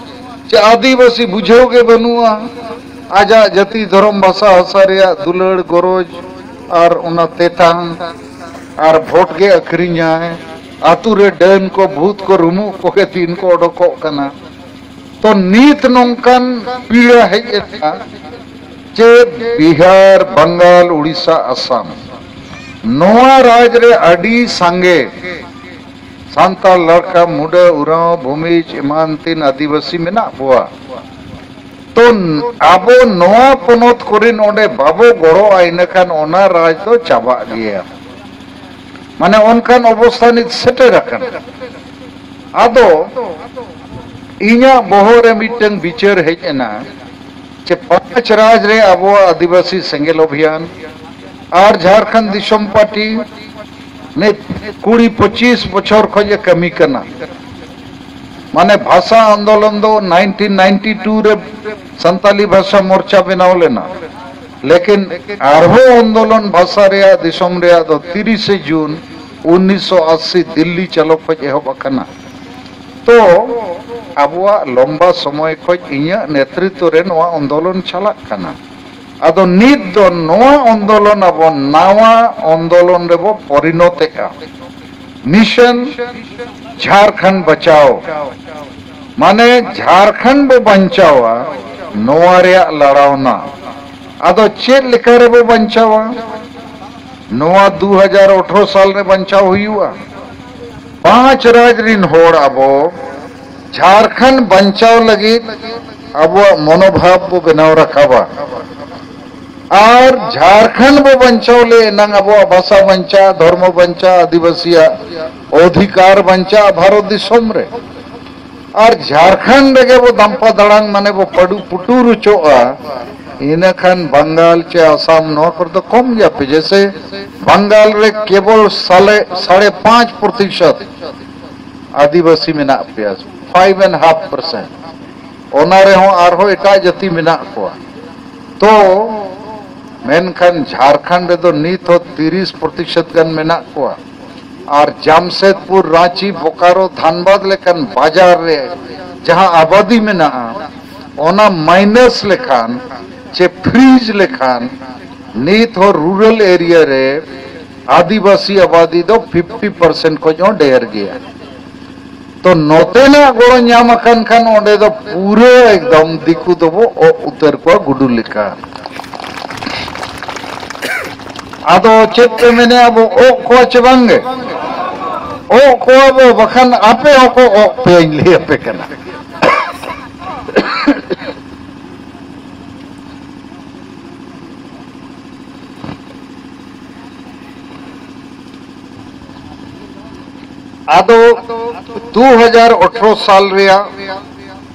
ᱡᱮ ᱟᱹᱫᱤᱵᱟᱹᱥᱤ ᱵᱩᱡᱷᱟᱹᱣ ᱜᱮ ᱵᱟᱹᱱᱩᱜᱼᱟ᱾ ᱟᱡᱟᱜ ᱡᱟᱹᱛᱤ, ᱫᱷᱚᱨᱚᱢ, ᱵᱷᱟᱥᱟ, ᱦᱟᱥᱟ ᱨᱮᱭᱟᱜ ᱫᱩᱞᱟᱹᱲ ᱜᱚᱨᱚᱡᱽ ᱟᱨ ᱚᱱᱟ ᱛᱮᱛᱟᱝ ᱟᱨ ᱵᱷᱳᱴ ᱜᱮ ᱟᱹᱠᱷᱨᱤᱧᱟᱭ᱾ ᱟᱹᱛᱩ ᱨᱮ ᱰᱟᱹᱱ ᱠᱚ, ᱵᱷᱩᱛ ᱠᱚ, ᱨᱩᱢᱩᱜ ᱠᱚᱜᱮ ᱫᱤᱱ ᱠᱚ ᱚᱰᱚᱠᱚᱜ ᱠᱟᱱᱟ᱾ ᱛᱚ ᱱᱤᱛ ᱱᱚᱝᱠᱟᱱ ᱯᱤᱲᱟ ᱦᱮᱡ ᱮᱱᱟ ᱡᱮ ᱵᱤᱦᱟᱨ, ᱵᱟᱝᱜᱟᱞ, ᱩᱲᱤᱥᱥᱟ, ᱟᱥᱟᱢ, ᱱᱚᱣᱟ ᱨᱟᱡᱽ ᱨᱮ ᱟᱹᱰᱤ ᱥᱟᱸᱜᱮ ᱥᱟᱱᱛᱟᱲ, ᱞᱟᱲᱠᱟ, ᱢᱩᱰᱟᱹ, ᱩᱨᱟᱸᱣ, ᱵᱷᱩᱢᱤᱡᱽ, ᱮᱢᱟᱱ ᱛᱤᱱ ᱟᱹᱫᱤᱵᱟᱹᱥᱤ ᱢᱮᱱᱟᱜ ᱵᱚᱣᱟ᱾ ᱛᱚ ᱟᱵᱚ ᱱᱚᱣᱟ ᱯᱚᱱᱚᱛ ᱠᱚᱨᱮᱱ ᱚᱸᱰᱮ ᱵᱟᱵᱚ ᱜᱚᱲᱚᱜᱼᱟ, ᱤᱱᱟᱹᱠᱷᱟᱱ ᱚᱱᱟ ᱨᱟᱡᱽ ᱫᱚ ᱪᱟᱵᱟᱜ ᱜᱮᱭᱟ᱾ ᱢᱟᱱᱮ ᱚᱱᱠᱟᱱ ᱚᱵᱚᱥᱛᱷᱟ ᱱᱤᱛ ᱥᱮᱴᱮᱨ ᱟᱠᱟᱱᱟ᱾ ᱟᱫᱚ ᱤᱧᱟᱹᱜ ᱵᱚᱦᱚᱜ ᱨᱮ ᱢᱤᱫᱴᱟᱝ ᱵᱤᱪᱟᱹᱨ ᱦᱮᱡ ᱮᱱᱟ ᱡᱮ ᱯᱟᱸᱪ ᱨᱟᱡᱽ ᱨᱮ ᱟᱵᱚᱣᱟᱜ ᱟᱹᱫᱤᱵᱟᱹᱥᱤ ᱥᱮᱸᱜᱮᱞ ᱚᱵᱷᱤᱭᱟᱱ ᱟᱨ ᱡᱷᱟᱲᱠᱷᱚᱸᱰ ᱫᱤᱥᱚᱢ ᱯᱟᱨᱴᱤ ᱱᱤᱛ ᱠᱩᱲᱤ ᱯᱚᱸᱪᱤᱥ ᱵᱚᱪᱷᱚᱨ ᱠᱷᱚᱱ ᱮ ᱠᱟᱹᱢᱤ ᱠᱟᱱᱟ᱾ ᱢᱟᱱᱮ ᱵᱷᱟᱥᱟ ᱟᱱᱫᱳᱞᱚᱱ ᱫᱚ ᱱᱟᱭᱤᱱᱴᱤᱱ ᱱᱟᱭᱤᱱᱴᱤ ᱴᱩ ᱨᱮ ᱥᱟᱱᱛᱟᱞᱤ ᱵᱷᱟᱥᱟ ᱢᱳᱨᱪᱟ ᱵᱮᱱᱟᱣ ᱞᱮᱱᱟ, ᱞᱮᱠᱤᱱ ᱟᱨᱦᱚᱸ ᱟᱱᱫᱳᱞᱚᱱ ᱵᱷᱟᱥᱟ ᱨᱮᱭᱟᱜ ᱫᱤᱥᱚᱢ ᱨᱮᱭᱟᱜ ᱫᱚ ᱛᱤᱨᱤᱥᱮ ᱡᱩᱱ ᱩᱱᱤᱥᱥᱚ ᱟᱥᱤ ᱫᱤᱞᱞᱤ ᱪᱟᱞᱚᱠ ᱠᱷᱚᱱ ᱮᱦᱚᱵ ᱟᱠᱟᱱᱟ᱾ ᱛᱚ ᱟᱵᱚᱣᱟᱜ ᱞᱚᱢᱵᱟ ᱥᱚᱢᱚᱭ ᱠᱷᱚᱱ ᱤᱧᱟᱹᱜ ᱱᱮᱛᱨᱤᱛᱵ ᱨᱮ ᱱᱚᱣᱟ ᱟᱱᱫᱳᱞᱚᱱ ᱪᱟᱞᱟᱜ ᱠᱟᱱᱟ᱾ ᱟᱫᱚ ᱱᱤᱛ ᱫᱚ ᱱᱚᱣᱟ ᱟᱱᱫᱳᱞᱚᱱ ᱟᱵᱚ ᱱᱟᱣᱟ ᱟᱱᱫᱳᱞᱚᱱ ᱨᱮᱵᱚ ᱯᱚᱨᱤᱱᱚᱛᱮᱜᱼᱟ᱾ ᱢᱤᱥᱚᱱ ᱡᱷᱟᱲᱠᱷᱚᱸᱰ ᱵᱟᱪᱟᱣ, ᱢᱟᱱᱮ ᱡᱷᱟᱲᱠᱷᱚᱸᱰ ᱵᱚ ᱵᱟᱧᱪᱟᱣᱟ, ᱱᱚᱣᱟ ᱨᱮᱭᱟᱜ ᱞᱟᱲᱟᱣᱱᱟ᱾ ᱟᱫᱚ ᱪᱮᱫ ᱞᱮᱠᱟ ᱨᱮᱵᱚ ᱵᱟᱧᱪᱟᱣᱟ? ᱱᱚᱣᱟ ᱫᱩ ᱦᱟᱡᱟᱨ ᱟᱴᱷᱨᱚ ᱥᱟᱞ ᱨᱮ ᱵᱟᱧᱪᱟᱣ ᱦᱩᱭᱩᱜᱼᱟ᱾ ᱯᱟᱸᱪ ᱨᱟᱡᱽ ᱨᱤᱱ ᱦᱚᱲ ᱟᱵᱚ ᱡᱷᱟᱲᱠᱷᱚᱸᱰ ᱵᱟᱧᱪᱟᱣ ᱞᱟᱹᱜᱤᱫ ᱟᱵᱚᱣᱟᱜ ᱢᱚᱱᱳᱵᱷᱟᱵ ᱵᱚ ᱵᱮᱱᱟᱣ ᱨᱟᱠᱟᱵᱟ᱾ ᱟᱨ ᱡᱷᱟᱲᱠᱷᱚᱸᱰ ᱵᱚ ᱵᱟᱧᱪᱟᱣ ᱞᱮ ᱮᱱᱟᱝ ᱟᱵᱚᱣᱟᱜ ᱵᱷᱟᱥᱟ ᱵᱟᱧᱪᱟᱜᱼᱟ, ᱫᱷᱚᱨᱢᱚ ᱵᱟᱧᱪᱟᱜᱼᱟ, ᱟᱹᱫᱤᱵᱟᱹᱥᱤᱭᱟᱜ ᱚᱫᱷᱤᱠᱟᱨ ᱵᱟᱧᱪᱟᱜᱼᱟ ᱵᱷᱟᱨᱚᱛ ᱫᱤᱥᱚᱢ ᱨᱮ᱾ ᱟᱨ ᱡᱷᱟᱲᱠᱷᱚᱸᱰ ᱨᱮᱜᱮ ᱵᱚ ᱫᱟᱢᱯᱟ ᱫᱟᱲᱟᱝ, ᱢᱟᱱᱮ ᱵᱚ ᱯᱟᱹᱰᱩ ᱯᱩᱴᱩᱨ ᱦᱚᱪᱚᱜᱼᱟ, ᱤᱱᱟᱹ ᱠᱷᱟᱱ ᱵᱟᱝᱜᱟᱞ ᱪᱮ ᱟᱥᱟᱢ ᱱᱚᱣᱟ ᱠᱚᱨᱮ ᱫᱚ ᱠᱚᱢ ᱜᱮᱭᱟ ᱯᱮ᱾ ᱡᱮᱥᱮ ᱵᱟᱝᱜᱟᱞ ᱨᱮ ᱠᱮᱵᱚᱞ ᱥᱟᱞᱮ, ᱥᱟᱲᱮ ᱯᱟᱸᱪ ᱯᱨᱚᱛᱤᱥᱚᱛ ᱟᱹᱫᱤᱵᱟᱹᱥᱤ ᱢᱮᱱᱟᱜ ᱯᱮᱭᱟ, ᱯᱷᱟᱭᱤᱵᱷ ᱮᱱᱰ ᱦᱟᱯ ᱯᱟᱨᱥᱮᱱᱴ᱾ ᱚᱱᱟ ᱨᱮᱦᱚᱸ ᱟᱨᱦᱚᱸ ᱮᱴᱟᱜ ᱡᱟᱹᱛᱤ ᱢᱮᱱᱟᱜ ᱠᱚᱣᱟ᱾ ᱛᱚ ᱢᱮᱱᱠᱷᱟᱱ ᱡᱷᱟᱲᱠᱷᱚᱸᱰ ᱨᱮᱫᱚ ᱱᱤᱛ ᱦᱚᱸ ᱛᱤᱨᱤᱥ ᱯᱨᱚᱛᱤᱥᱚᱛ ᱜᱟᱱ ᱢᱮᱱᱟᱜ ᱠᱚᱣᱟ᱾ ᱟᱨ ᱡᱟᱢᱥᱮᱫᱽᱯᱩᱨ, ᱨᱟᱸᱪᱤ, ᱵᱳᱠᱟᱨᱳ, ᱫᱷᱟᱱᱵᱟᱫᱽ ᱞᱮᱠᱟᱱ ᱵᱟᱡᱟᱨ ᱨᱮ ᱡᱟᱦᱟᱸ ᱟᱵᱟᱫᱤ ᱢᱮᱱᱟᱜᱼᱟ, ᱚᱱᱟ ᱢᱟᱭᱱᱟᱥ ᱞᱮᱠᱷᱟᱱ ᱪᱮ ᱯᱷᱨᱤᱡᱽ ᱞᱮᱠᱷᱟᱱ ᱱᱤᱛ ᱦᱚᱸ ᱨᱩᱨᱟᱞ ᱮᱨᱤᱭᱟ ᱨᱮ ᱟᱹᱫᱤᱵᱟᱹᱥᱤ ᱟᱵᱟᱫᱤ ᱫᱚ ᱯᱷᱤᱯᱴᱤ ᱯᱟᱨᱥᱮᱱᱴ ᱠᱷᱚᱱ ᱦᱚᱸ ᱰᱷᱮᱨ ᱜᱮᱭᱟ᱾ ᱛᱚ ᱱᱚᱛᱮᱱᱟᱜ ᱜᱚᱲᱚ ᱧᱟᱢ ᱟᱠᱟᱱ ᱠᱷᱟᱱ ᱚᱸᱰᱮ ᱫᱚ ᱯᱩᱨᱟᱹ ᱮᱠᱫᱚᱢ ᱫᱤᱠᱩ ᱫᱚᱵᱚ ᱚᱜ ᱩᱛᱟᱹᱨ ᱠᱚᱣᱟ ᱜᱩᱰᱩ ᱞᱮᱠᱟ᱾ ᱟᱫᱚ ᱪᱮᱫ ᱯᱮ ᱢᱮᱱᱮᱜᱼᱟ, ᱵᱚ ᱚᱜ ᱠᱚᱣᱟ ᱪᱮ ᱵᱟᱝᱜᱮ? ᱚᱜ ᱠᱚᱣᱟ ᱵᱚ, ᱵᱟᱠᱷᱟᱱ ᱟᱯᱮ ᱦᱚᱸᱠᱚ ᱚᱜ ᱯᱮᱭᱟᱧ ᱞᱟᱹᱭ ᱟᱯᱮ ᱠᱟᱱᱟ᱾ ᱟᱫᱚ ᱫᱩ ᱦᱟᱡᱟᱨ ᱟᱴᱷᱨᱚ ᱥᱟᱞ ᱨᱮᱭᱟᱜ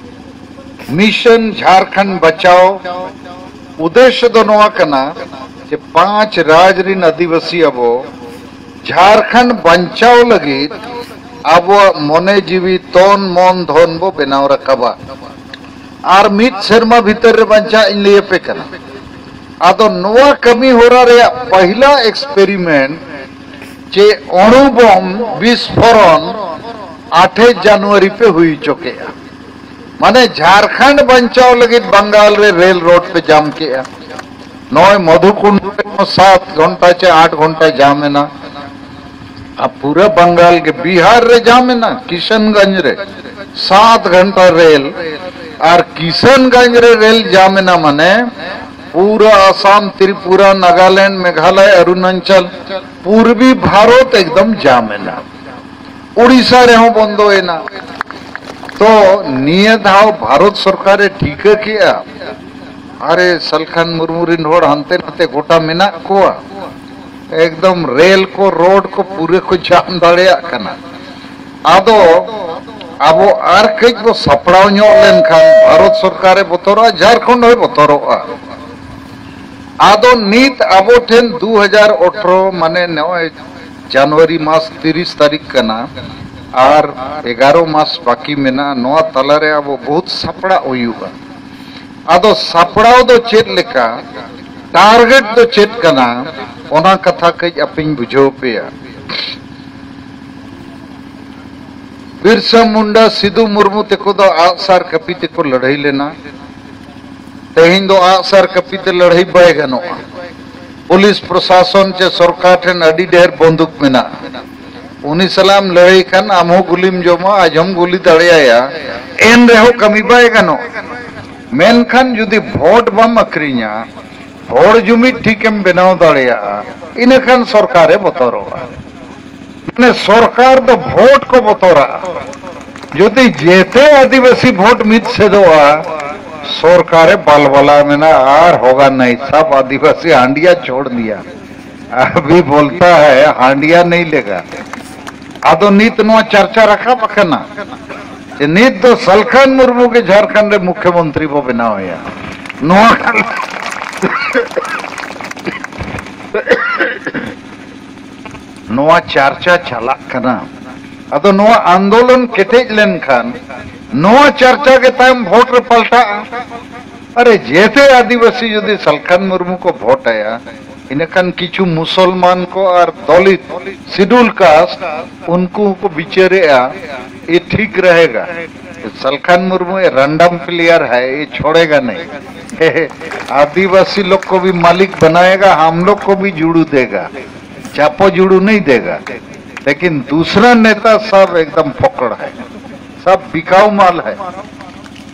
ᱢᱤᱥᱚᱱ ᱡᱷᱟᱨᱠᱷᱚᱸᱰ ᱵᱟᱪᱟᱣ ᱩᱫᱽᱫᱮᱥᱭᱚ ᱫᱚ ᱱᱚᱣᱟ ᱠᱟᱱᱟ ᱡᱮ ᱯᱟᱸᱪ ᱨᱟᱡᱽ ᱨᱤᱱ ᱟᱹᱫᱤᱵᱟᱹᱥᱤ ᱟᱵᱚ ᱡᱷᱟᱨᱠᱷᱚᱸᱰ ᱵᱟᱧᱪᱟᱣ ᱞᱟᱹᱜᱤᱫ ᱟᱵᱚᱣᱟᱜ ᱢᱚᱱᱮ ᱡᱤᱣᱤ, ᱛᱚᱱ ᱢᱚᱱ ᱫᱷᱚᱱ ᱵᱚ ᱵᱮᱱᱟᱣ ᱨᱟᱠᱟᱵᱟ᱾ ᱟᱨ ᱢᱤᱫ ᱥᱮᱨᱢᱟ ᱵᱷᱤᱛᱟᱹᱨ ᱨᱮ ᱵᱟᱧᱪᱟᱜ ᱤᱧ ᱞᱟᱹᱭ ᱟᱯᱮ ᱠᱟᱱᱟ᱾ ᱟᱫᱚ ᱱᱚᱣᱟ ᱠᱟᱹᱢᱤ ᱦᱚᱨᱟ ᱨᱮᱭᱟᱜ ᱯᱟᱹᱦᱤᱞᱟ experiment ᱪᱮ ᱚᱬᱩ ᱵᱚᱢ ᱵᱤᱥᱯᱷᱚᱨᱚᱱ ᱟᱴᱷᱮ ᱡᱟᱱᱩᱣᱟᱨᱤ ᱯᱮ ᱦᱩᱭ ᱦᱚᱪᱚ ᱠᱮᱜᱼᱟ᱾ ᱢᱟᱱᱮ ᱡᱷᱟᱨᱠᱷᱚᱸᱰ ᱵᱟᱧᱪᱟᱣ ᱞᱟᱹᱜᱤᱫ ᱵᱟᱝᱜᱟᱞ ᱨᱮ ᱨᱮᱞ ᱨᱳᱰ ᱯᱮ ᱡᱟᱢ ᱠᱮᱜᱼᱟ᱾ ᱱᱚᱜᱼᱚᱭ ᱢᱚᱫᱷᱩᱠᱩᱱᱰ ᱨᱮᱦᱚᱸ ᱥᱟᱛ ᱜᱷᱚᱱᱴᱟ ᱪᱮ ᱟᱴ ᱜᱷᱚᱱᱴᱟ ᱡᱟᱢ ᱮᱱᱟ᱾ ᱟᱨ ᱯᱩᱨᱟᱹ ᱵᱟᱝᱜᱟᱞ ᱜᱮ, ᱵᱤᱦᱟᱨ ᱨᱮ ᱡᱟᱢ ᱮᱱᱟ, ᱠᱤᱥᱟᱱᱜᱚᱸᱡᱽ ᱨᱮ ᱥᱟᱛ ᱜᱷᱚᱱᱴᱟ ᱨᱮᱞ, ᱟᱨ ᱠᱤᱥᱟᱱᱜᱚᱸᱡᱽ ᱨᱮ ᱨᱮᱞ ᱡᱟᱢ ᱮᱱᱟ ᱢᱟᱱᱮ ᱯᱩᱨᱟᱹ ᱟᱥᱟᱢ, ᱛᱨᱤᱯᱩᱨᱟ, ᱱᱟᱜᱟᱞᱮᱱᱰ, ᱢᱮᱜᱷᱟᱞᱚᱭ, ᱚᱨᱩᱱᱟᱪᱚᱞ, ᱯᱩᱨᱵᱤ ᱵᱷᱟᱨᱚᱛ ᱮᱠᱫᱚᱢ ᱡᱟᱢ ᱮᱱᱟ᱾ ᱩᱲᱤᱥᱥᱟ ᱨᱮᱦᱚᱸ ᱵᱚᱱᱫᱚᱭᱮᱱᱟ᱾ ᱛᱚ ᱱᱤᱭᱟᱹ ᱫᱷᱟᱣ ᱵᱷᱟᱨᱚᱛ ᱥᱚᱨᱠᱟᱨᱮ ᱴᱷᱤᱠᱟᱹ ᱠᱮᱜᱼᱟ, ᱟᱨᱮ ᱥᱟᱞᱠᱷᱟᱱ ᱢᱩᱨᱢᱩ ᱨᱤᱱ ᱦᱚᱲ ᱦᱟᱱᱛᱮ ᱱᱟᱛᱮ ᱜᱚᱴᱟ ᱢᱮᱱᱟᱜ ᱠᱚᱣᱟ, ᱮᱠᱫᱚᱢ ᱨᱮᱞ ᱠᱚ, ᱨᱳᱰ ᱠᱚ ᱯᱩᱨᱟᱹ ᱠᱚ ᱡᱟᱢ ᱫᱟᱲᱮᱭᱟᱜ ᱠᱟᱱᱟ᱾ ᱟᱫᱚ ᱟᱵᱚ ᱟᱨ ᱠᱟᱹᱡ ᱵᱚ ᱥᱟᱯᱲᱟᱣ ᱧᱚᱜ ᱞᱮᱱᱠᱷᱟᱱ ᱵᱷᱟᱨᱚᱛ ᱥᱚᱨᱠᱟᱨᱮ ᱵᱚᱛᱚᱨᱚᱜᱼᱟ, ᱡᱷᱟᱨᱠᱷᱚᱸᱰ ᱦᱚᱸᱭ ᱵᱚᱛᱚᱨᱚᱜᱼᱟ᱾ ᱟᱫᱚ ᱱᱤᱛ ᱟᱵᱚ ᱴᱷᱮᱱ ᱫᱩ ᱦᱟᱡᱟᱨ ᱟᱴᱷᱨᱚ, ᱢᱟᱱᱮ ᱱᱚᱜᱼᱚᱭ ᱡᱟᱱᱩᱣᱟᱨᱤ ᱢᱟᱥ ᱛᱤᱨᱤᱥ ᱛᱟᱹᱨᱤᱠᱷ ᱠᱟᱱᱟ, ᱟᱨ ᱮᱜᱟᱨᱚ ᱢᱟᱥ ᱵᱟᱹᱠᱤ ᱢᱮᱱᱟᱜᱼᱟ᱾ ᱱᱚᱣᱟ ᱛᱟᱞᱟᱨᱮ ᱟᱵᱚ ᱵᱚᱦᱩᱛ ᱥᱟᱯᱲᱟᱜ ᱦᱩᱭᱩᱜᱼᱟ᱾ ᱟᱫᱚ ᱥᱟᱯᱲᱟᱣ ᱫᱚ ᱪᱮᱫ ᱞᱮᱠᱟ, ᱴᱟᱨᱜᱮᱴ ᱫᱚ ᱪᱮᱫ ᱠᱟᱱᱟ, ᱚᱱᱟ ᱠᱟᱛᱷᱟ ᱠᱟᱹᱡ ᱟᱯᱮᱧ ᱵᱩᱡᱷᱟᱹᱣ ᱯᱮᱭᱟ᱾ ᱵᱤᱨᱥᱟ ᱢᱩᱱᱰᱟ, ᱥᱤᱫᱩ ᱢᱩᱨᱢᱩ ᱛᱮᱠᱚ ᱫᱚ ᱟᱜᱼᱥᱟᱨ ᱠᱟᱹᱯᱤ ᱛᱮᱠᱚ ᱞᱟᱹᱲᱦᱟᱹᱭ ᱞᱮᱱᱟ᱾ ᱛᱮᱦᱮᱧ ᱫᱚ ᱟᱜᱼᱥᱟᱨ ᱠᱟᱹᱯᱤ ᱛᱮ ᱞᱟᱹᱲᱦᱟᱹᱭ ᱵᱟᱭ ᱜᱟᱱᱚᱜᱼᱟ᱾ ᱯᱩᱞᱤᱥ ᱯᱨᱚᱥᱟᱥᱚᱱ ᱪᱮ ᱥᱚᱨᱠᱟᱨ ᱴᱷᱮᱱ ᱟᱹᱰᱤ ᱰᱷᱮᱨ ᱵᱚᱱᱫᱩᱠ ᱢᱮᱱᱟᱜᱼᱟ᱾ ᱩᱱᱤ ᱥᱟᱞᱟᱜ ᱮᱢ ᱞᱟᱹᱲᱦᱟᱹᱭ ᱠᱷᱟᱱ ᱟᱢ ᱦᱚᱸ ᱜᱩᱞᱤᱢ ᱡᱚᱢᱟ, ᱟᱡ ᱦᱚᱸᱢ ᱜᱩᱞᱤ ᱫᱟᱲᱮᱭᱟᱭᱟ, ᱮᱱ ᱨᱮᱦᱚᱸ ᱠᱟᱹᱢᱤ ᱵᱟᱭ ᱜᱟᱱᱚᱜ᱾ ᱢᱮᱱᱠᱷᱟᱱ ᱡᱩᱫᱤ ᱵᱷᱳᱴ ᱵᱟᱢ ᱟᱹᱠᱷᱨᱤᱧᱟ, ᱦᱚᱲ ᱡᱩᱢᱤᱫ ᱴᱷᱤᱠᱮᱢ ᱵᱮᱱᱟᱣ ᱫᱟᱲᱮᱭᱟᱜᱼᱟ, ᱤᱱᱟᱹᱠᱷᱟᱱ ᱥᱚᱨᱠᱟᱨᱮ ᱵᱚᱛᱚᱨᱚᱜᱼᱟ᱾ ᱢᱟᱱᱮ ᱥᱚᱨᱠᱟᱨ ᱫᱚ ᱵᱷᱳᱴ ᱠᱚ ᱵᱚᱛᱚᱨᱟᱜᱼᱟ᱾ ᱡᱩᱫᱤ ᱡᱮᱛᱮ ᱟᱹᱫᱤᱵᱟᱹᱥᱤ ᱵᱷᱳᱴ ᱢᱤᱫ ᱥᱮᱫᱚᱜᱼᱟ, ᱥᱚᱨᱠᱟᱨᱮ ᱵᱟᱞᱵᱟᱞᱟ ᱢᱮᱱᱟᱜᱼᱟ ᱟᱨ ᱦᱳᱜᱟ ᱱᱟᱭ ᱥᱟᱵ ᱟᱹᱫᱤᱵᱟᱹᱥᱤ ᱦᱟᱸᱰᱤᱭᱟ ᱪᱷᱳᱲ ᱫᱤᱭᱟ᱾ ᱟᱵᱷᱤ ᱵᱚᱞᱛᱟ ᱦᱟᱭ ᱦᱟᱸᱰᱤᱭᱟ ᱱᱟᱦᱤ ᱞᱮᱜᱟ᱾ ᱟᱫᱚ ᱱᱤᱛ ᱱᱚᱣᱟ ᱪᱟᱨᱪᱟ ᱨᱟᱠᱟᱵ ᱟᱠᱟᱱᱟ ᱡᱮ ᱱᱤᱛ ᱫᱚ ᱥᱟᱞᱠᱷᱟᱱ ᱢᱩᱨᱢᱩ ᱜᱮ ᱡᱷᱟᱲᱠᱷᱚᱸᱰ ᱨᱮ ᱢᱩᱠᱷᱭᱚᱢᱚᱱᱛᱨᱤ ᱵᱚ ᱵᱮᱱᱟᱣᱮᱭᱟ᱾ ᱱᱚᱣᱟ ᱱᱚᱣᱟ ᱪᱟᱨᱪᱟ ᱪᱟᱞᱟᱜ ᱠᱟᱱᱟ᱾ ᱟᱫᱚ ᱱᱚᱣᱟ ᱟᱱᱫᱳᱞᱚᱱ ᱠᱮᱴᱮᱡ ᱞᱮᱱᱠᱷᱟᱱ ᱱᱚᱣᱟ ᱪᱟᱨᱪᱟ ᱜᱮ ᱛᱟᱭᱚᱢ ᱵᱷᱳᱴ ᱨᱮ ᱯᱟᱞᱴᱟᱜᱼᱟ᱾ ᱟᱨᱮ ᱡᱮᱛᱮ ᱟᱹᱫᱤᱵᱟᱹᱥᱤ ᱡᱩᱫᱤ ᱥᱟᱞᱠᱷᱟᱱ ᱢᱩᱨᱢᱩ ᱠᱚ ᱵᱷᱳᱴ ᱟᱭᱟ, ᱤᱱᱟᱹᱠᱷᱟᱱ ᱠᱤᱪᱷᱩ ᱢᱩᱥᱚᱞᱢᱟᱱ ᱠᱚ ᱟᱨ ᱫᱚᱞᱤᱛ, ᱥᱤᱰᱩᱞ ᱠᱟᱥᱴ, ᱩᱱᱠᱩ ᱦᱚᱸᱠᱚ ᱵᱤᱪᱟᱹᱨᱮᱜᱼᱟ, ᱮ ᱴᱷᱤᱠ ᱨᱮᱦᱮᱜᱟ, ᱥᱟᱞᱠᱷᱟᱱ ᱢᱩᱨᱢᱩ ᱮ ᱨᱮᱱᱰᱟᱢ ᱯᱞᱮᱭᱟᱨ ᱦᱟᱭ, ᱮ ᱪᱷᱚᱲᱮᱜᱟ ᱱᱟᱦᱤ᱾ ᱟᱹᱫᱤᱵᱟᱹᱥᱤ ᱞᱳᱜ ᱠᱚ ᱵᱷᱤ ᱢᱟᱞᱤᱠ ᱵᱟᱱᱟᱭᱮᱜᱟ, ᱦᱟᱢ ᱞᱳᱜ ᱠᱚ ᱵᱷᱤ ᱡᱩᱲᱩ ᱫᱮᱜᱟ, ᱪᱟᱯᱚ ᱡᱩᱲᱩ ᱱᱟᱦᱤ ᱫᱮᱜᱟ, ᱞᱮᱠᱤᱱ ᱫᱩᱥᱨᱟ ᱱᱮᱛᱟ ᱥᱟᱵ ᱮᱠᱫᱚᱢ ᱯᱷᱚᱠᱲ ᱦᱟᱭ, ᱥᱟᱵ ᱵᱤᱠᱟᱣ ᱢᱟᱞ ᱦᱟᱭ᱾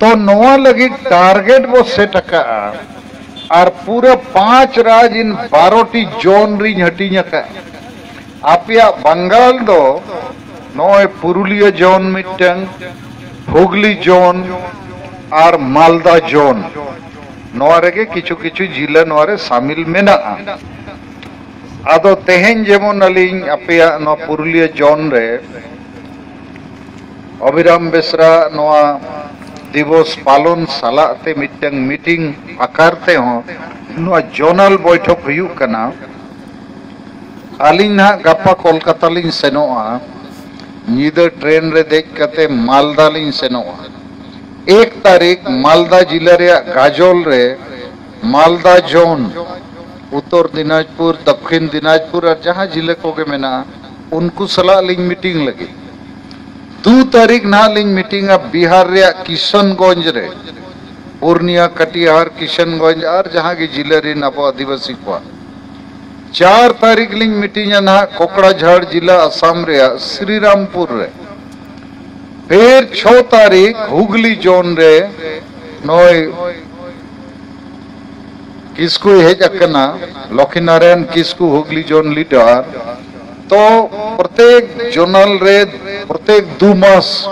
ᱛᱚ ᱱᱚᱣᱟ ᱞᱟᱹᱜᱤᱫ ᱴᱟᱨᱜᱮᱴ ᱵᱚ ᱥᱮᱴ ᱟᱠᱟᱫᱼᱟ ᱟᱨ ᱯᱩᱨᱟᱹ ᱯᱟᱸᱪ ᱨᱟᱡᱽ ᱤᱱ ᱵᱟᱨᱚ ᱴᱤ ᱡᱳᱱ ᱨᱤᱧ ᱦᱟᱹᱴᱤᱧ ᱟᱠᱟᱫᱼᱟ᱾ ᱟᱯᱮᱭᱟᱜ ᱵᱟᱝᱜᱟᱞ ᱫᱚ ᱱᱚᱜᱼᱚᱭ ᱯᱩᱨᱩᱞᱤᱭᱟᱹ ᱡᱳᱱ ᱢᱤᱫᱴᱟᱝ, ᱦᱩᱜᱽᱞᱤ ᱡᱳᱱ ᱟᱨ ᱢᱟᱞᱫᱟ ᱡᱳᱱ, ᱱᱚᱣᱟ ᱨᱮᱜᱮ ᱠᱤᱪᱷᱩ ᱠᱤᱪᱷᱩ ᱡᱤᱞᱟᱹ ᱱᱚᱣᱟ ᱨᱮ ᱥᱟᱢᱤᱞ ᱢᱮᱱᱟᱜᱼᱟ᱾ ᱟᱫᱚ ᱛᱮᱦᱮᱧ ᱡᱮᱢᱚᱱ ᱟᱹᱞᱤᱧ ᱟᱯᱮᱭᱟᱜ ᱱᱚᱣᱟ ᱯᱩᱨᱩᱞᱤᱭᱟᱹ ᱡᱳᱱ ᱨᱮ ᱚᱵᱷᱤᱨᱟᱢ ᱵᱮᱥᱨᱟ ᱱᱚᱣᱟ ᱫᱤᱵᱚᱥ ᱯᱟᱞᱚᱱ ᱥᱟᱞᱟᱜ ᱛᱮ ᱢᱤᱫᱴᱟᱝ ᱢᱤᱴᱤᱝ ᱟᱠᱟᱨ ᱛᱮᱦᱚᱸ ᱱᱚᱣᱟ ᱡᱳᱱᱟᱞ ᱵᱚᱭᱴᱷᱚᱠ ᱦᱩᱭᱩᱜ ᱠᱟᱱᱟ᱾ ᱟᱹᱞᱤᱧ ᱱᱟᱦᱟᱜ ᱜᱟᱯᱟ ᱠᱳᱞᱠᱟᱛᱟ ᱞᱤᱧ ᱥᱮᱱᱚᱜᱼᱟ, ᱧᱤᱫᱟᱹ ᱴᱨᱮᱱ ᱨᱮ ᱫᱮᱡ ᱠᱟᱛᱮ ᱢᱟᱞᱫᱟ ᱞᱤᱧ ᱥᱮᱱᱚᱜᱼᱟ᱾ ᱮᱠ ᱛᱟᱹᱨᱤᱠᱷ ᱢᱟᱞᱫᱟ ᱡᱤᱞᱟᱹ ᱨᱮᱭᱟᱜ ᱜᱟᱡᱚᱞ ᱨᱮ ᱢᱟᱞᱫᱟ ᱡᱳᱱ, ᱩᱛᱛᱚᱨ ᱫᱤᱱᱟᱡᱽᱯᱩᱨ, ᱫᱚᱠᱠᱷᱤᱱ ᱫᱤᱱᱟᱡᱽᱯᱩᱨ ᱟᱨ ᱡᱟᱦᱟᱸ ᱡᱤᱞᱟᱹ ᱠᱚᱜᱮ ᱢᱮᱱᱟᱜᱼᱟ, ᱩᱱᱠᱩ ᱥᱟᱞᱟᱜ ᱞᱤᱧ ᱢᱤᱴᱤᱝ ᱞᱟᱹᱜᱤᱫ᱾ ᱫᱩ ᱛᱟᱹᱨᱤᱠᱷ ᱱᱟᱦᱟᱜ ᱞᱤᱧ ᱢᱤᱴᱤᱝᱟ ᱵᱤᱦᱟᱨ ᱨᱮᱭᱟᱜ ᱠᱤᱥᱚᱱᱜᱚᱸᱡᱽ ᱨᱮ, ᱯᱩᱨᱱᱤᱭᱟ, ᱠᱟᱴᱤᱦᱟᱨ, ᱠᱤᱥᱚᱱᱜᱚᱸᱡᱽ ᱟᱨ ᱡᱟᱦᱟᱸ ᱜᱮ ᱡᱤᱞᱟᱹ ᱨᱮᱱ ᱟᱵᱚ ᱟᱹᱫᱤᱵᱟᱹᱥᱤ ᱠᱚᱣᱟᱜ᱾ ᱪᱟᱨ ᱛᱟᱹᱨᱤᱠᱷ ᱞᱤᱧ ᱢᱤᱴᱤᱝᱟ ᱱᱟᱦᱟᱜ ᱠᱚᱠᱲᱟᱡᱷᱟᱲ ᱡᱤᱞᱟ ᱟᱥᱟᱢ ᱨᱮᱭᱟᱜ ᱥᱨᱤᱨᱟᱢᱯᱩᱨ ᱨᱮ᱾ ᱯᱷᱤᱨ ᱪᱷᱚ ᱛᱟᱹᱨᱤᱠᱷ ᱦᱩᱜᱽᱞᱤ ᱡᱳᱱ ᱨᱮ ᱱᱚᱜᱼᱚᱭ ᱠᱤᱥᱠᱩᱭ ᱦᱮᱡ ᱟᱠᱟᱱᱟ, ᱞᱚᱠᱷᱤᱱᱟᱨᱟᱭᱚᱱ ᱠᱤᱥᱠᱩ ᱦᱩᱜᱽᱞᱤ ᱡᱳᱱ ᱞᱤᱰᱟᱨ᱾ ᱛᱚ ᱯᱨᱚᱛᱮᱠ ᱡᱳᱱᱟᱞ ᱨᱮ, ᱯᱨᱚᱛᱮᱠ ᱫᱩ ᱢᱟᱥ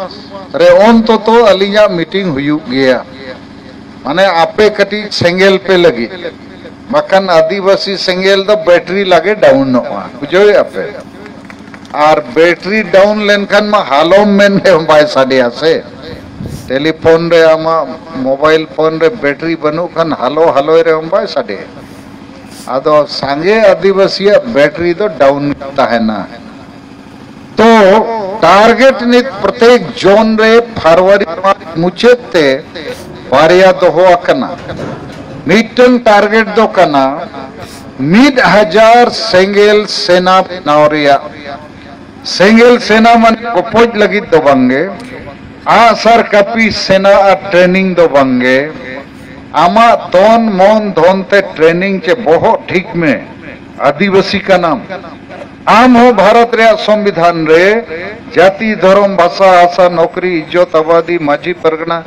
ᱨᱮ ᱚᱱᱛᱚᱛᱚ ᱟᱹᱞᱤᱧᱟᱜ ᱢᱤᱴᱤᱝ ᱦᱩᱭᱩᱜ ᱜᱮᱭᱟ᱾ ᱢᱟᱱᱮ ᱟᱯᱮ ᱠᱟᱹᱴᱤᱡ ᱥᱮᱸᱜᱮᱞ ᱯᱮ ᱞᱟᱹᱜᱤᱫ, ᱵᱟᱠᱷᱟᱱ ᱟᱹᱫᱤᱵᱟᱹᱥᱤ ᱥᱮᱸᱜᱮᱞ ᱫᱚ ᱵᱮᱴᱨᱤ ᱞᱟᱜᱮ ᱰᱟᱣᱩᱱᱚᱜᱼᱟ, ᱵᱩᱡᱷᱟᱹᱣᱮᱫᱼᱟ ᱯᱮ? ᱟᱨ ᱵᱮᱴᱨᱤ ᱰᱟᱣᱩᱱ ᱞᱮᱱᱠᱷᱟᱱ ᱢᱟ ᱦᱟᱞᱚᱢ ᱢᱮᱱ ᱜᱮ ᱵᱟᱭ ᱥᱟᱰᱮᱭᱟ ᱥᱮ᱾ ᱴᱮᱞᱤᱯᱷᱳᱱ ᱨᱮ, ᱟᱢᱟᱜ ᱢᱳᱵᱟᱭᱤᱞ ᱯᱷᱳᱱ ᱨᱮ ᱵᱮᱴᱨᱤ ᱵᱟᱹᱱᱩᱜ ᱠᱷᱟᱱ ᱦᱟᱞᱚ ᱦᱟᱞᱚᱭ ᱨᱮᱦᱚᱸ ᱵᱟᱭ ᱥᱟᱰᱮᱭᱟ᱾ ᱟᱫᱚ ᱥᱟᱸᱜᱮ ᱟᱹᱫᱤᱵᱟᱹᱥᱤᱭᱟᱜ ᱵᱮᱴᱨᱤ ᱫᱚ ᱰᱟᱣᱩᱱ ᱛᱟᱦᱮᱱᱟ᱾ ᱛᱚ ᱴᱟᱨᱜᱮᱴ ᱱᱤᱛ ᱯᱨᱚᱛᱮᱠ ᱡᱳᱱ ᱨᱮ ᱯᱷᱟᱨᱣᱟᱨᱤ ᱢᱩᱪᱟᱹᱫ ᱛᱮ ᱵᱟᱨᱭᱟ ᱫᱚᱦᱚ ᱟᱠᱟᱱᱟ᱾ ᱢᱤᱫᱴᱟᱝ ᱴᱟᱨᱜᱮᱴ ᱫᱚ ᱠᱟᱱᱟ ᱢᱤᱫ ᱦᱟᱡᱟᱨ ᱥᱮᱸᱜᱮᱞ ᱥᱮᱱᱟ ᱵᱮᱱᱟᱣ ᱨᱮᱭᱟᱜ᱾ ᱥᱮᱸᱜᱮᱞ ᱥᱮᱱᱟ ᱢᱟᱱᱮ ᱜᱚᱯᱚᱡ ᱞᱟᱹᱜᱤᱫ ᱫᱚ ᱵᱟᱝᱜᱮ, ᱟᱜᱼᱥᱟᱨ ᱠᱟᱹᱯᱤ ᱥᱮᱱᱟ ᱟᱨ ᱴᱨᱮᱱᱤᱝ ᱫᱚ ᱵᱟᱝᱜᱮ᱾ ᱟᱢᱟᱜ ᱛᱚᱱ ᱢᱚᱱ ᱫᱷᱚᱱ ᱛᱮ ᱴᱨᱮᱱᱤᱝ ᱪᱮ ᱵᱚᱦᱚᱜ ᱴᱷᱤᱠ ᱢᱮ᱾ ᱟᱹᱫᱤᱵᱟᱹᱥᱤ ᱠᱟᱱᱟᱢ᱾ ᱟᱢ ᱦᱚᱸ ᱵᱷᱟᱨᱚᱛ ᱨᱮᱭᱟᱜ ᱥᱚᱝᱵᱤᱫᱷᱟᱱ ᱨᱮ ᱡᱟᱹᱛᱤ, ᱫᱷᱚᱨᱚᱢ, ᱵᱷᱟᱥᱟ, ᱦᱟᱥᱟ, ᱱᱚᱠᱨᱤ, ᱤᱡᱽᱡᱚᱛ, ᱟᱵᱟᱫᱤ, ᱢᱟᱹᱡᱷᱤ ᱯᱟᱨᱜᱟᱱᱟ,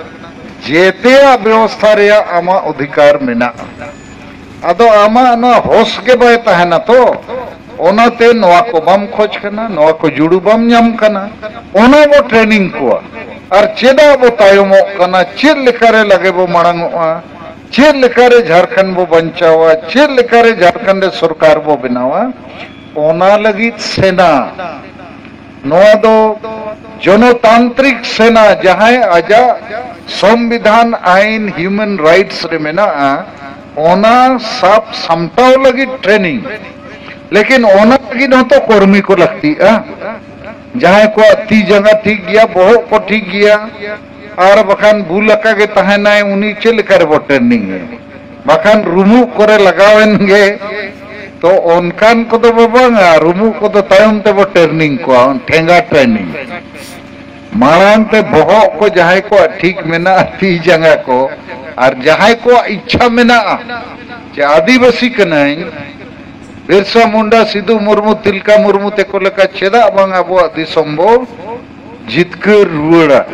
ᱡᱮᱛᱮᱭᱟᱜ ᱵᱮᱵᱚᱥᱛᱷᱟ ᱨᱮᱭᱟᱜ ᱟᱢᱟᱜ ᱚᱫᱷᱤᱠᱟᱨ ᱢᱮᱱᱟᱜᱼᱟ᱾ ᱟᱫᱚ ᱟᱢᱟᱜ ᱱᱚᱣᱟ ᱦᱚᱥ ᱜᱮ ᱵᱟᱭ ᱛᱟᱦᱮᱱᱟ ᱛᱚ᱾ ᱚᱱᱟᱛᱮ ᱱᱚᱣᱟ ᱠᱚ ᱵᱟᱢ ᱠᱷᱚᱡᱽ ᱠᱟᱱᱟ, ᱱᱚᱣᱟ ᱠᱚ ᱡᱩᱲᱩ ᱵᱟᱢ ᱧᱟᱢ ᱠᱟᱱᱟ, ᱚᱱᱟ ᱵᱚ ᱴᱨᱮᱱᱤᱝ ᱠᱚᱣᱟ᱾ ᱟᱨ ᱪᱮᱫᱟᱜ ᱵᱚ ᱛᱟᱭᱚᱢᱚᱜ ᱠᱟᱱᱟ, ᱪᱮᱫ ᱞᱮᱠᱟᱨᱮ ᱞᱟᱜᱮ ᱵᱚ ᱢᱟᱲᱟᱝᱚᱜᱼᱟ, ᱪᱮᱫ ᱞᱮᱠᱟᱨᱮ ᱡᱷᱟᱲᱠᱷᱚᱸᱰ ᱵᱚ ᱵᱟᱧᱪᱟᱣᱟ, ᱪᱮᱫ ᱞᱮᱠᱟᱨᱮ ᱡᱷᱟᱲᱠᱷᱚᱸᱰ ᱨᱮ ᱥᱚᱨᱠᱟᱨ ᱵᱚ ᱵᱮᱱᱟᱣᱟ, ᱚᱱᱟ ᱞᱟᱹᱜᱤᱫ ᱥᱮᱱᱟ᱾ ᱱᱚᱣᱟ ᱫᱚ ᱡᱚᱱᱚᱛᱟᱱᱛᱨᱤᱠ ᱥᱮᱱᱟ, ᱡᱟᱦᱟᱸᱭ ᱟᱡᱟᱜ ᱥᱚᱝᱵᱤᱫᱷᱟᱱ, ᱟᱭᱤᱱ, ᱦᱤᱭᱩᱢᱮᱱ ᱨᱟᱭᱤᱴᱥ ᱨᱮ ᱢᱮᱱᱟᱜᱼᱟ, ᱚᱱᱟ ᱥᱟᱵ ᱥᱟᱢᱴᱟᱣ ᱞᱟᱹᱜᱤᱫ ᱴᱨᱮᱱᱤᱝ᱾ ᱞᱮᱠᱤᱱ ᱚᱱᱟ ᱞᱟᱹᱜᱤᱫ ᱦᱚᱸᱛᱚ ᱠᱚᱨᱢᱤ ᱠᱚ ᱞᱟᱹᱠᱛᱤᱜᱼᱟ᱾ ᱡᱟᱦᱟᱸᱭ ᱠᱚᱣᱟᱜ ᱛᱤ ᱡᱟᱸᱜᱟ ᱴᱷᱤᱠ ᱜᱮᱭᱟ, ᱵᱚᱦᱚᱜ ᱠᱚ ᱴᱷᱤᱠ ᱜᱮᱭᱟ, ᱟᱨ ᱵᱟᱠᱷᱟᱱ ᱵᱩᱞ ᱟᱠᱟ ᱜᱮ ᱛᱟᱦᱮᱱᱟᱭ, ᱩᱱᱤ ᱪᱮᱫ ᱞᱮᱠᱟ ᱨᱮᱵᱚ ᱴᱨᱮᱱᱤᱝ ᱮ? ᱵᱟᱠᱷᱟᱱ ᱨᱩᱢᱩᱜ ᱠᱚᱨᱮ ᱞᱟᱜᱟᱣᱮᱱ ᱜᱮ᱾ ᱛᱚ ᱚᱱᱠᱟᱱ ᱠᱚᱫᱚ ᱵᱚ ᱵᱟᱝᱟ, ᱨᱩᱢᱩᱜ ᱠᱚᱫᱚ ᱛᱟᱭᱚᱢ ᱛᱮᱵᱚ ᱴᱨᱮᱱᱤᱝ ᱠᱚᱣᱟ, ᱴᱷᱮᱸᱜᱟ ᱴᱨᱮᱱᱤᱝ᱾ ᱢᱟᱲᱟᱝ ᱛᱮ ᱵᱚᱦᱚᱜ ᱠᱚ ᱡᱟᱦᱟᱸᱭ ᱠᱚᱣᱟᱜ ᱴᱷᱤᱠ ᱢᱮᱱᱟᱜᱼᱟ, ᱛᱤ ᱡᱟᱸᱜᱟ ᱠᱚ, ᱟᱨ ᱡᱟᱦᱟᱸᱭ ᱠᱚᱣᱟᱜ ᱤᱪᱪᱷᱟ ᱢᱮᱱᱟᱜᱼᱟ ᱡᱮ ᱟᱹᱫᱤᱵᱟᱹᱥᱤ ᱠᱟᱹᱱᱟᱹᱧ, ᱵᱤᱨᱥᱟ ᱢᱩᱱᱰᱟ, ᱥᱤᱫᱩ ᱢᱩᱨᱢᱩ, ᱛᱤᱞᱠᱟ ᱢᱩᱨᱢᱩ ᱛᱮᱠᱚ ᱞᱮᱠᱟ ᱪᱮᱫᱟᱜ ᱵᱟᱝ ᱟᱵᱚᱣᱟᱜ ᱫᱤᱥᱚᱢ ᱵᱚ ᱡᱤᱛᱠᱟᱹᱨ ᱨᱩᱣᱟᱹᱲᱟ?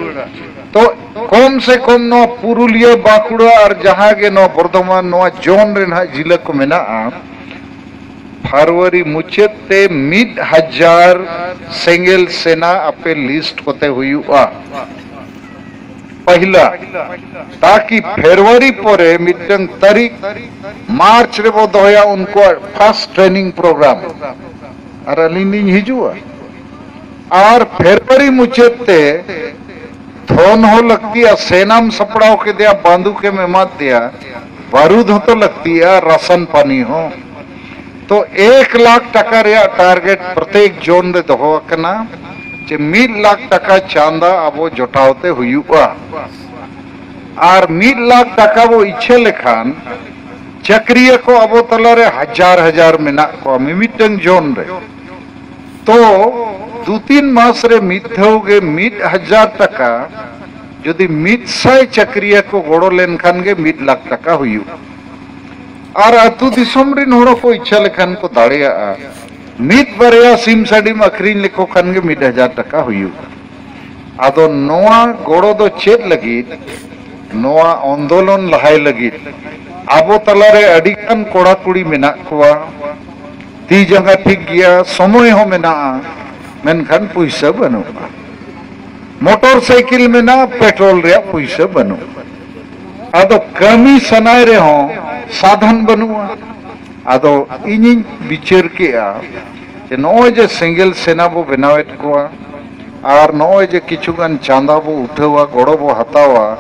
ᱛᱚ ᱠᱚᱢ ᱥᱮ ᱠᱚᱢ ᱱᱚᱣᱟ ᱯᱩᱨᱩᱞᱤᱭᱟᱹ, ᱵᱟᱸᱠᱩᱲᱟ ᱟᱨ ᱡᱟᱦᱟᱸ ᱜᱮ ᱱᱚᱣᱟ ᱵᱚᱨᱫᱷᱚᱢᱟᱱ, ᱱᱚᱣᱟ ᱡᱳᱱ ᱨᱮ ᱱᱟᱦᱟᱜ ᱡᱤᱞᱟᱹ ᱠᱚ ᱢᱮᱱᱟᱜᱼᱟ, ᱯᱷᱮᱵᱽᱨᱩᱣᱟᱨᱤ ᱢᱩᱪᱟᱹᱫ ᱛᱮ ᱢᱤᱫ ᱦᱟᱡᱟᱨ ᱥᱮᱸᱜᱮᱞ ᱥᱮᱱᱟ ᱟᱯᱮ ᱞᱤᱥᱴ ᱠᱚᱛᱮ ᱦᱩᱭᱩᱜᱼᱟ᱾ ᱯᱟᱦᱤᱞᱟ, ᱛᱟᱠᱤ ᱯᱷᱮᱵᱽᱨᱩᱣᱟᱨᱤ ᱯᱚᱨᱮ ᱢᱤᱫᱴᱟᱝ ᱛᱟᱹᱨᱤᱠᱷ ᱢᱟᱨᱪ ᱨᱮᱵᱚ ᱫᱚᱦᱚᱭᱟ ᱩᱱᱠᱩᱣᱟᱜ ᱯᱷᱟᱥᱴ ᱴᱨᱮᱱᱤᱝ ᱯᱨᱳᱜᱨᱟᱢ, ᱟᱨ ᱟᱹᱞᱤᱧ ᱞᱤᱧ ᱦᱤᱡᱩᱜᱼᱟ᱾ ᱟᱨ ᱯᱷᱮᱵᱽᱨᱩᱣᱟᱨᱤ ᱢᱩᱪᱟᱹᱫ ᱛᱮ ᱫᱷᱚᱱ ᱦᱚᱸ ᱞᱟᱹᱠᱛᱤᱜᱼᱟ, ᱥᱮᱱᱟᱢ ᱥᱟᱯᱲᱟᱣ ᱠᱮᱫᱮᱭᱟ, ᱵᱟᱱᱫᱩᱠᱮᱢ ᱮᱢᱟᱫᱮᱭᱟ, ᱵᱟᱹᱨᱩᱫ ᱦᱚᱸᱛᱚ ᱞᱟᱹᱠᱛᱤᱜᱼᱟ, ᱨᱟᱥᱟᱱ ᱯᱟᱱᱤ ᱦᱚᱸ᱾ ᱛᱚ ᱮᱠ ᱞᱟᱠᱷ ᱴᱟᱠᱟ ᱨᱮᱭᱟᱜ ᱴᱟᱨᱜᱮᱴ ᱯᱨᱚᱛᱮᱠ ᱡᱳᱱ ᱨᱮ ᱫᱚᱦᱚ ᱟᱠᱟᱱᱟ, ᱡᱮ ᱢᱤᱫ ᱞᱟᱠᱷ ᱴᱟᱠᱟ ᱪᱟᱸᱫᱟ ᱟᱵᱚ ᱡᱚᱴᱟᱣ ᱛᱮ ᱦᱩᱭᱩᱜᱼᱟ᱾ ᱟᱨ ᱢᱤᱫ ᱞᱟᱠᱷ ᱴᱟᱠᱟ ᱵᱚ ᱤᱪᱷᱟᱹ ᱞᱮᱠᱷᱟᱱ, ᱪᱟᱹᱠᱨᱤᱭᱟᱹ ᱠᱚ ᱟᱵᱚ ᱛᱟᱞᱟᱨᱮ ᱦᱟᱡᱟᱨ ᱦᱟᱡᱟᱨ ᱢᱮᱱᱟᱜ ᱠᱚᱣᱟ ᱢᱤᱢᱤᱫᱴᱟᱝ ᱡᱳᱱ ᱨᱮ᱾ ᱛᱚ ᱫᱩ ᱛᱤᱱ ᱢᱟᱥ ᱨᱮ ᱢᱤᱫ ᱫᱷᱟᱣ ᱜᱮ ᱢᱤᱫ ᱦᱟᱡᱟᱨ ᱴᱟᱠᱟ, ᱡᱩᱫᱤ ᱢᱤᱫ ᱥᱟᱭ ᱪᱟᱹᱠᱨᱤᱭᱟᱹ ᱠᱚ ᱜᱚᱲᱚ ᱞᱮᱱᱠᱷᱟᱱ ᱜᱮ ᱢᱤᱫ ᱞᱟᱠᱷ ᱴᱟᱠᱟ ᱦᱩᱭᱩᱜᱼᱟ᱾ ᱟᱨ ᱟᱹᱛᱩ ᱫᱤᱥᱚᱢ ᱨᱮᱱ ᱦᱚᱲ ᱠᱚ ᱤᱪᱷᱟ ᱞᱮᱠᱷᱟᱱ ᱠᱚ ᱫᱟᱲᱮᱭᱟᱜᱼᱟ, ᱢᱤᱫ ᱵᱟᱨᱭᱟ ᱥᱤᱢ ᱥᱟᱺᱰᱤᱢ ᱟᱹᱠᱷᱨᱤᱧ ᱞᱮᱠᱚ ᱠᱷᱟᱱ ᱜᱮ ᱢᱤᱫ ᱦᱟᱡᱟᱨ ᱴᱟᱠᱟ ᱦᱩᱭᱩᱜᱼᱟ᱾ ᱟᱫᱚ ᱱᱚᱣᱟ ᱜᱚᱲᱚ ᱫᱚ ᱪᱮᱫ ᱞᱟᱹᱜᱤᱫ? ᱱᱚᱣᱟ ᱟᱱᱫᱳᱞᱚᱱ ᱞᱟᱦᱟᱭ ᱞᱟᱹᱜᱤᱫ᱾ ᱟᱵᱚ ᱛᱟᱞᱟᱨᱮ ᱟᱹᱰᱤᱜᱟᱱ ᱠᱚᱲᱟ ᱠᱩᱲᱤ ᱢᱮᱱᱟᱜ ᱠᱚᱣᱟ, ᱛᱤ ᱡᱟᱸᱜᱟ ᱴᱷᱤᱠ ᱜᱮᱭᱟ, ᱥᱚᱢᱚᱭ ᱦᱚᱸ ᱢᱮᱱᱟᱜᱼᱟ, ᱢᱮᱱᱠᱷᱟᱱ ᱯᱩᱭᱥᱟᱹ ᱵᱟᱹᱱᱩᱜᱼᱟ᱾ ᱢᱚᱴᱚᱨ ᱥᱟᱭᱠᱮᱞ ᱢᱮᱱᱟᱜᱼᱟ, ᱯᱮᱴᱨᱳᱞ ᱨᱮᱭᱟᱜ ᱯᱩᱭᱥᱟᱹ ᱵᱟᱹᱱᱩᱜᱼᱟ᱾ ᱟᱫᱚ ᱠᱟᱹᱢᱤ ᱥᱟᱱᱟᱭ ᱨᱮᱦᱚᱸ ᱥᱟᱫᱷᱚᱱ ᱵᱟᱹᱱᱩᱜᱼᱟ᱾ ᱟᱫᱚ ᱤᱧᱤᱧ ᱵᱤᱪᱟᱹᱨ ᱠᱮᱜᱼᱟ ᱡᱮ ᱱᱚᱜᱼᱚᱭ ᱡᱮ ᱥᱮᱸᱜᱮᱞ ᱥᱮᱱᱟ ᱵᱚ ᱵᱮᱱᱟᱣᱮᱫ ᱠᱚᱣᱟ ᱟᱨ ᱱᱚᱜᱼᱚᱭ ᱡᱮ ᱠᱤᱪᱷᱩ ᱜᱟᱱ ᱪᱟᱸᱫᱟ ᱵᱚ ᱩᱴᱷᱟᱹᱣᱟ, ᱜᱚᱲᱚ ᱵᱚ ᱦᱟᱛᱟᱣᱟ,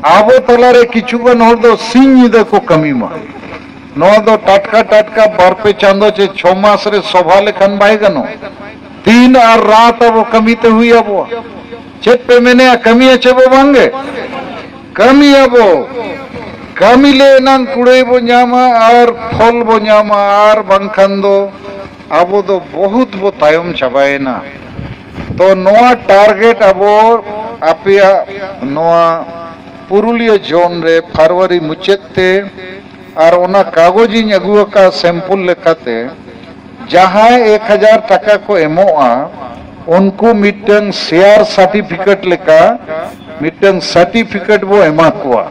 ᱟᱵᱚ ᱛᱟᱞᱟᱨᱮ ᱠᱤᱪᱷᱩ ᱜᱟᱱ ᱦᱚᱲ ᱫᱚ ᱥᱤᱧ ᱧᱤᱫᱟᱹ ᱠᱚ ᱠᱟᱹᱢᱤ ᱢᱟ᱾ ᱱᱚᱣᱟ ᱫᱚ ᱴᱟᱴᱠᱟ ᱴᱟᱴᱠᱟ ᱵᱟᱨ ᱯᱮ ᱪᱟᱸᱫᱚ ᱪᱮ ᱪᱷᱚ ᱢᱟᱥ ᱨᱮ ᱥᱚᱵᱷᱟ ᱞᱮᱠᱷᱟᱱ ᱵᱟᱭ ᱜᱟᱱᱚᱜ᱾ ᱫᱤᱱ ᱟᱨ ᱨᱟᱛ ᱟᱵᱚ ᱠᱟᱹᱢᱤ ᱛᱮ ᱦᱩᱭ ᱟᱵᱚᱣᱟ᱾ ᱪᱮᱫ ᱯᱮ ᱢᱮᱱᱮᱜᱼᱟ, ᱠᱟᱹᱢᱤᱭᱟ ᱪᱮ ᱵᱚ ᱵᱟᱝᱜᱮ? ᱠᱟᱹᱢᱤᱭᱟᱵᱚ᱾ ᱠᱟᱹᱢᱤ ᱞᱮ ᱮᱱᱟᱝ ᱠᱩᱲᱟᱹᱭ ᱵᱚ ᱧᱟᱢᱟ ᱟᱨ ᱯᱷᱚᱞ ᱵᱚ ᱧᱟᱢᱟ, ᱟᱨ ᱵᱟᱝᱠᱷᱟᱱ ᱫᱚ ᱟᱵᱚ ᱫᱚ ᱵᱚᱦᱩᱛ ᱵᱚ ᱛᱟᱭᱚᱢ ᱪᱟᱵᱟᱭᱮᱱᱟ᱾ ᱛᱚ ᱱᱚᱣᱟ ᱴᱟᱨᱜᱮᱴ ᱟᱵᱚ ᱟᱯᱮᱭᱟᱜ ᱱᱚᱣᱟ ᱯᱩᱨᱩᱞᱤᱭᱟᱹ ᱡᱳᱱ ᱨᱮ ᱯᱷᱮᱵᱽᱨᱩᱣᱟᱨᱤ ᱢᱩᱪᱟᱹᱫ ᱛᱮ ᱟᱨ ᱚᱱᱟ ᱠᱟᱜᱚᱡᱽ ᱤᱧ ᱟᱹᱜᱩ ᱟᱠᱟᱫ ᱥᱮᱢᱯᱩᱞ ᱞᱮᱠᱟᱛᱮ, ᱡᱟᱦᱟᱸᱭ ᱮᱠ ᱦᱟᱡᱟᱨ ᱴᱟᱠᱟ ᱠᱚ ᱮᱢᱚᱜᱼᱟ, ᱩᱱᱠᱩ ᱢᱤᱫᱴᱟᱝ ᱥᱮᱭᱟᱨ ᱥᱟᱨᱴᱤᱯᱷᱤᱠᱮᱴ ᱞᱮᱠᱟ ᱢᱤᱫᱴᱟᱝ ᱥᱟᱨᱴᱤᱯᱷᱤᱠᱮᱴ ᱵᱚ ᱮᱢᱟ ᱠᱚᱣᱟ᱾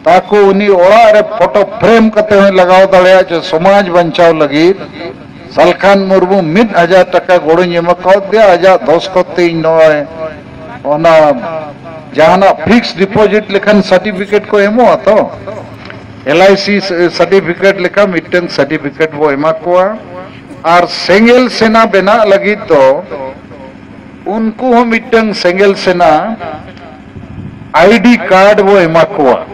ᱛᱟᱠᱚ ᱩᱱᱤ ᱚᱲᱟᱜ ᱨᱮ ᱯᱷᱳᱴᱳ ᱯᱷᱨᱮᱢ ᱠᱟᱛᱮ ᱦᱚᱸᱭ ᱞᱟᱜᱟᱣ ᱫᱟᱲᱮᱭᱟᱜᱼᱟ, ᱡᱮ ᱥᱚᱢᱟᱡᱽ ᱵᱟᱧᱪᱟᱣ ᱞᱟᱹᱜᱤᱫ ᱥᱟᱞᱠᱷᱟᱱ ᱢᱩᱨᱢᱩ ᱢᱤᱫ ᱦᱟᱡᱟᱨ ᱴᱟᱠᱟ ᱜᱚᱲᱚᱧ ᱮᱢ ᱠᱟᱣᱫᱮᱭᱟ, ᱟᱡᱟᱜ ᱫᱚᱥᱠᱚᱛ ᱛᱮ ᱤᱧ ᱱᱚᱜᱼᱚᱭ ᱚᱱᱟ ᱡᱟᱦᱟᱱᱟᱜ ᱯᱷᱤᱠᱥᱰ ᱰᱤᱯᱚᱡᱤᱴ ᱞᱮᱠᱷᱟᱱ ᱥᱟᱨᱴᱤᱯᱷᱤᱠᱮᱴ ᱠᱚ ᱮᱢᱚᱜᱼᱟ ᱛᱚ, ᱮᱞ ᱟᱭ ᱥᱤ ᱥᱟᱨᱴᱤᱯᱷᱤᱠᱮᱴ ᱞᱮᱠᱟ ᱢᱤᱫᱴᱟᱝ ᱥᱟᱨᱴᱤᱯᱷᱤᱠᱮᱴ ᱵᱚ ᱮᱢᱟ ᱠᱚᱣᱟ᱾ ᱟᱨ ᱥᱮᱸᱜᱮᱞ ᱥᱮᱱᱟ ᱵᱮᱱᱟᱜ ᱞᱟᱹᱜᱤᱫ ᱫᱚ ᱩᱱᱠᱩ ᱦᱚᱸ ᱢᱤᱫᱴᱟᱝ ᱥᱮᱸᱜᱮᱞ ᱥᱮᱱᱟ ᱟᱭᱰᱤ ᱠᱟᱨᱰ ᱵᱚ ᱮᱢᱟ ᱠᱚᱣᱟ,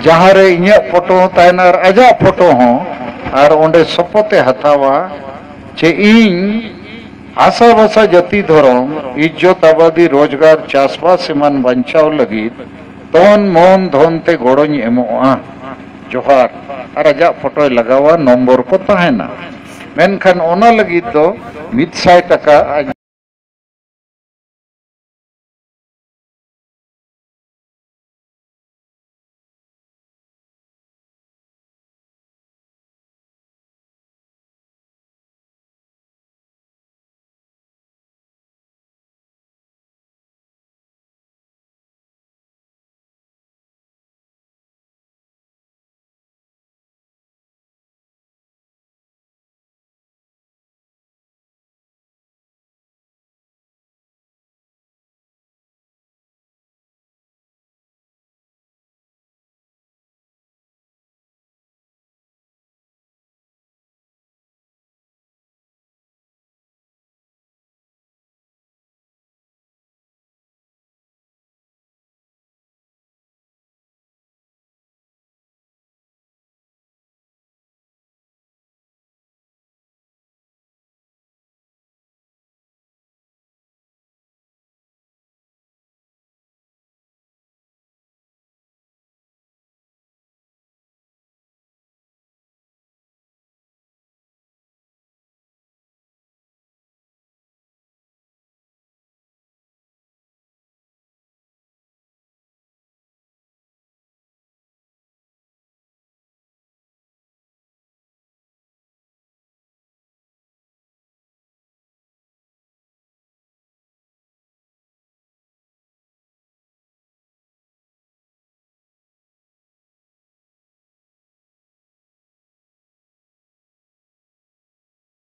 ᱡᱟᱦᱟᱸ ᱨᱮ ᱤᱧᱟᱹᱜ ᱯᱷᱳᱴᱳ ᱦᱚᱸ ᱛᱟᱦᱮᱱᱟ ᱟᱨ ᱟᱡᱟᱜ ᱯᱷᱳᱴᱳ ᱦᱚᱸ, ᱟᱨ ᱚᱸᱰᱮ ᱥᱚᱯᱚᱛ ᱮ ᱦᱟᱛᱟᱣᱟ ᱡᱮ ᱤᱧ ᱦᱟᱥᱟ ᱵᱷᱟᱥᱟ ᱡᱟᱹᱛᱤ ᱫᱷᱚᱨᱚᱢ ᱤᱡᱽᱡᱚᱛ ᱟᱵᱟᱫᱤ ᱨᱳᱡᱽᱜᱟᱨ ᱪᱟᱥᱵᱟᱥ ᱮᱢᱟᱱ ᱵᱟᱧᱪᱟᱣ ᱞᱟᱹᱜᱤᱫ ᱛᱚᱱ ᱢᱚᱱ ᱫᱷᱚᱱ ᱛᱮ ᱜᱚᱲᱚᱧ ᱮᱢᱚᱜᱼᱟ᱾ ᱡᱚᱦᱟᱨ᱾ ᱟᱨ ᱟᱡᱟᱜ ᱯᱷᱳᱴᱳᱭ ᱞᱟᱜᱟᱣᱟ, ᱱᱚᱢᱵᱚᱨ ᱠᱚ ᱛᱟᱦᱮᱱᱟ᱾ ᱢᱮᱱᱠᱷᱟᱱ ᱚᱱᱟ ᱞᱟᱹᱜᱤᱫ ᱫᱚ ᱢᱤᱫ ᱥᱟᱭ ᱴᱟᱠᱟ ᱟᱡ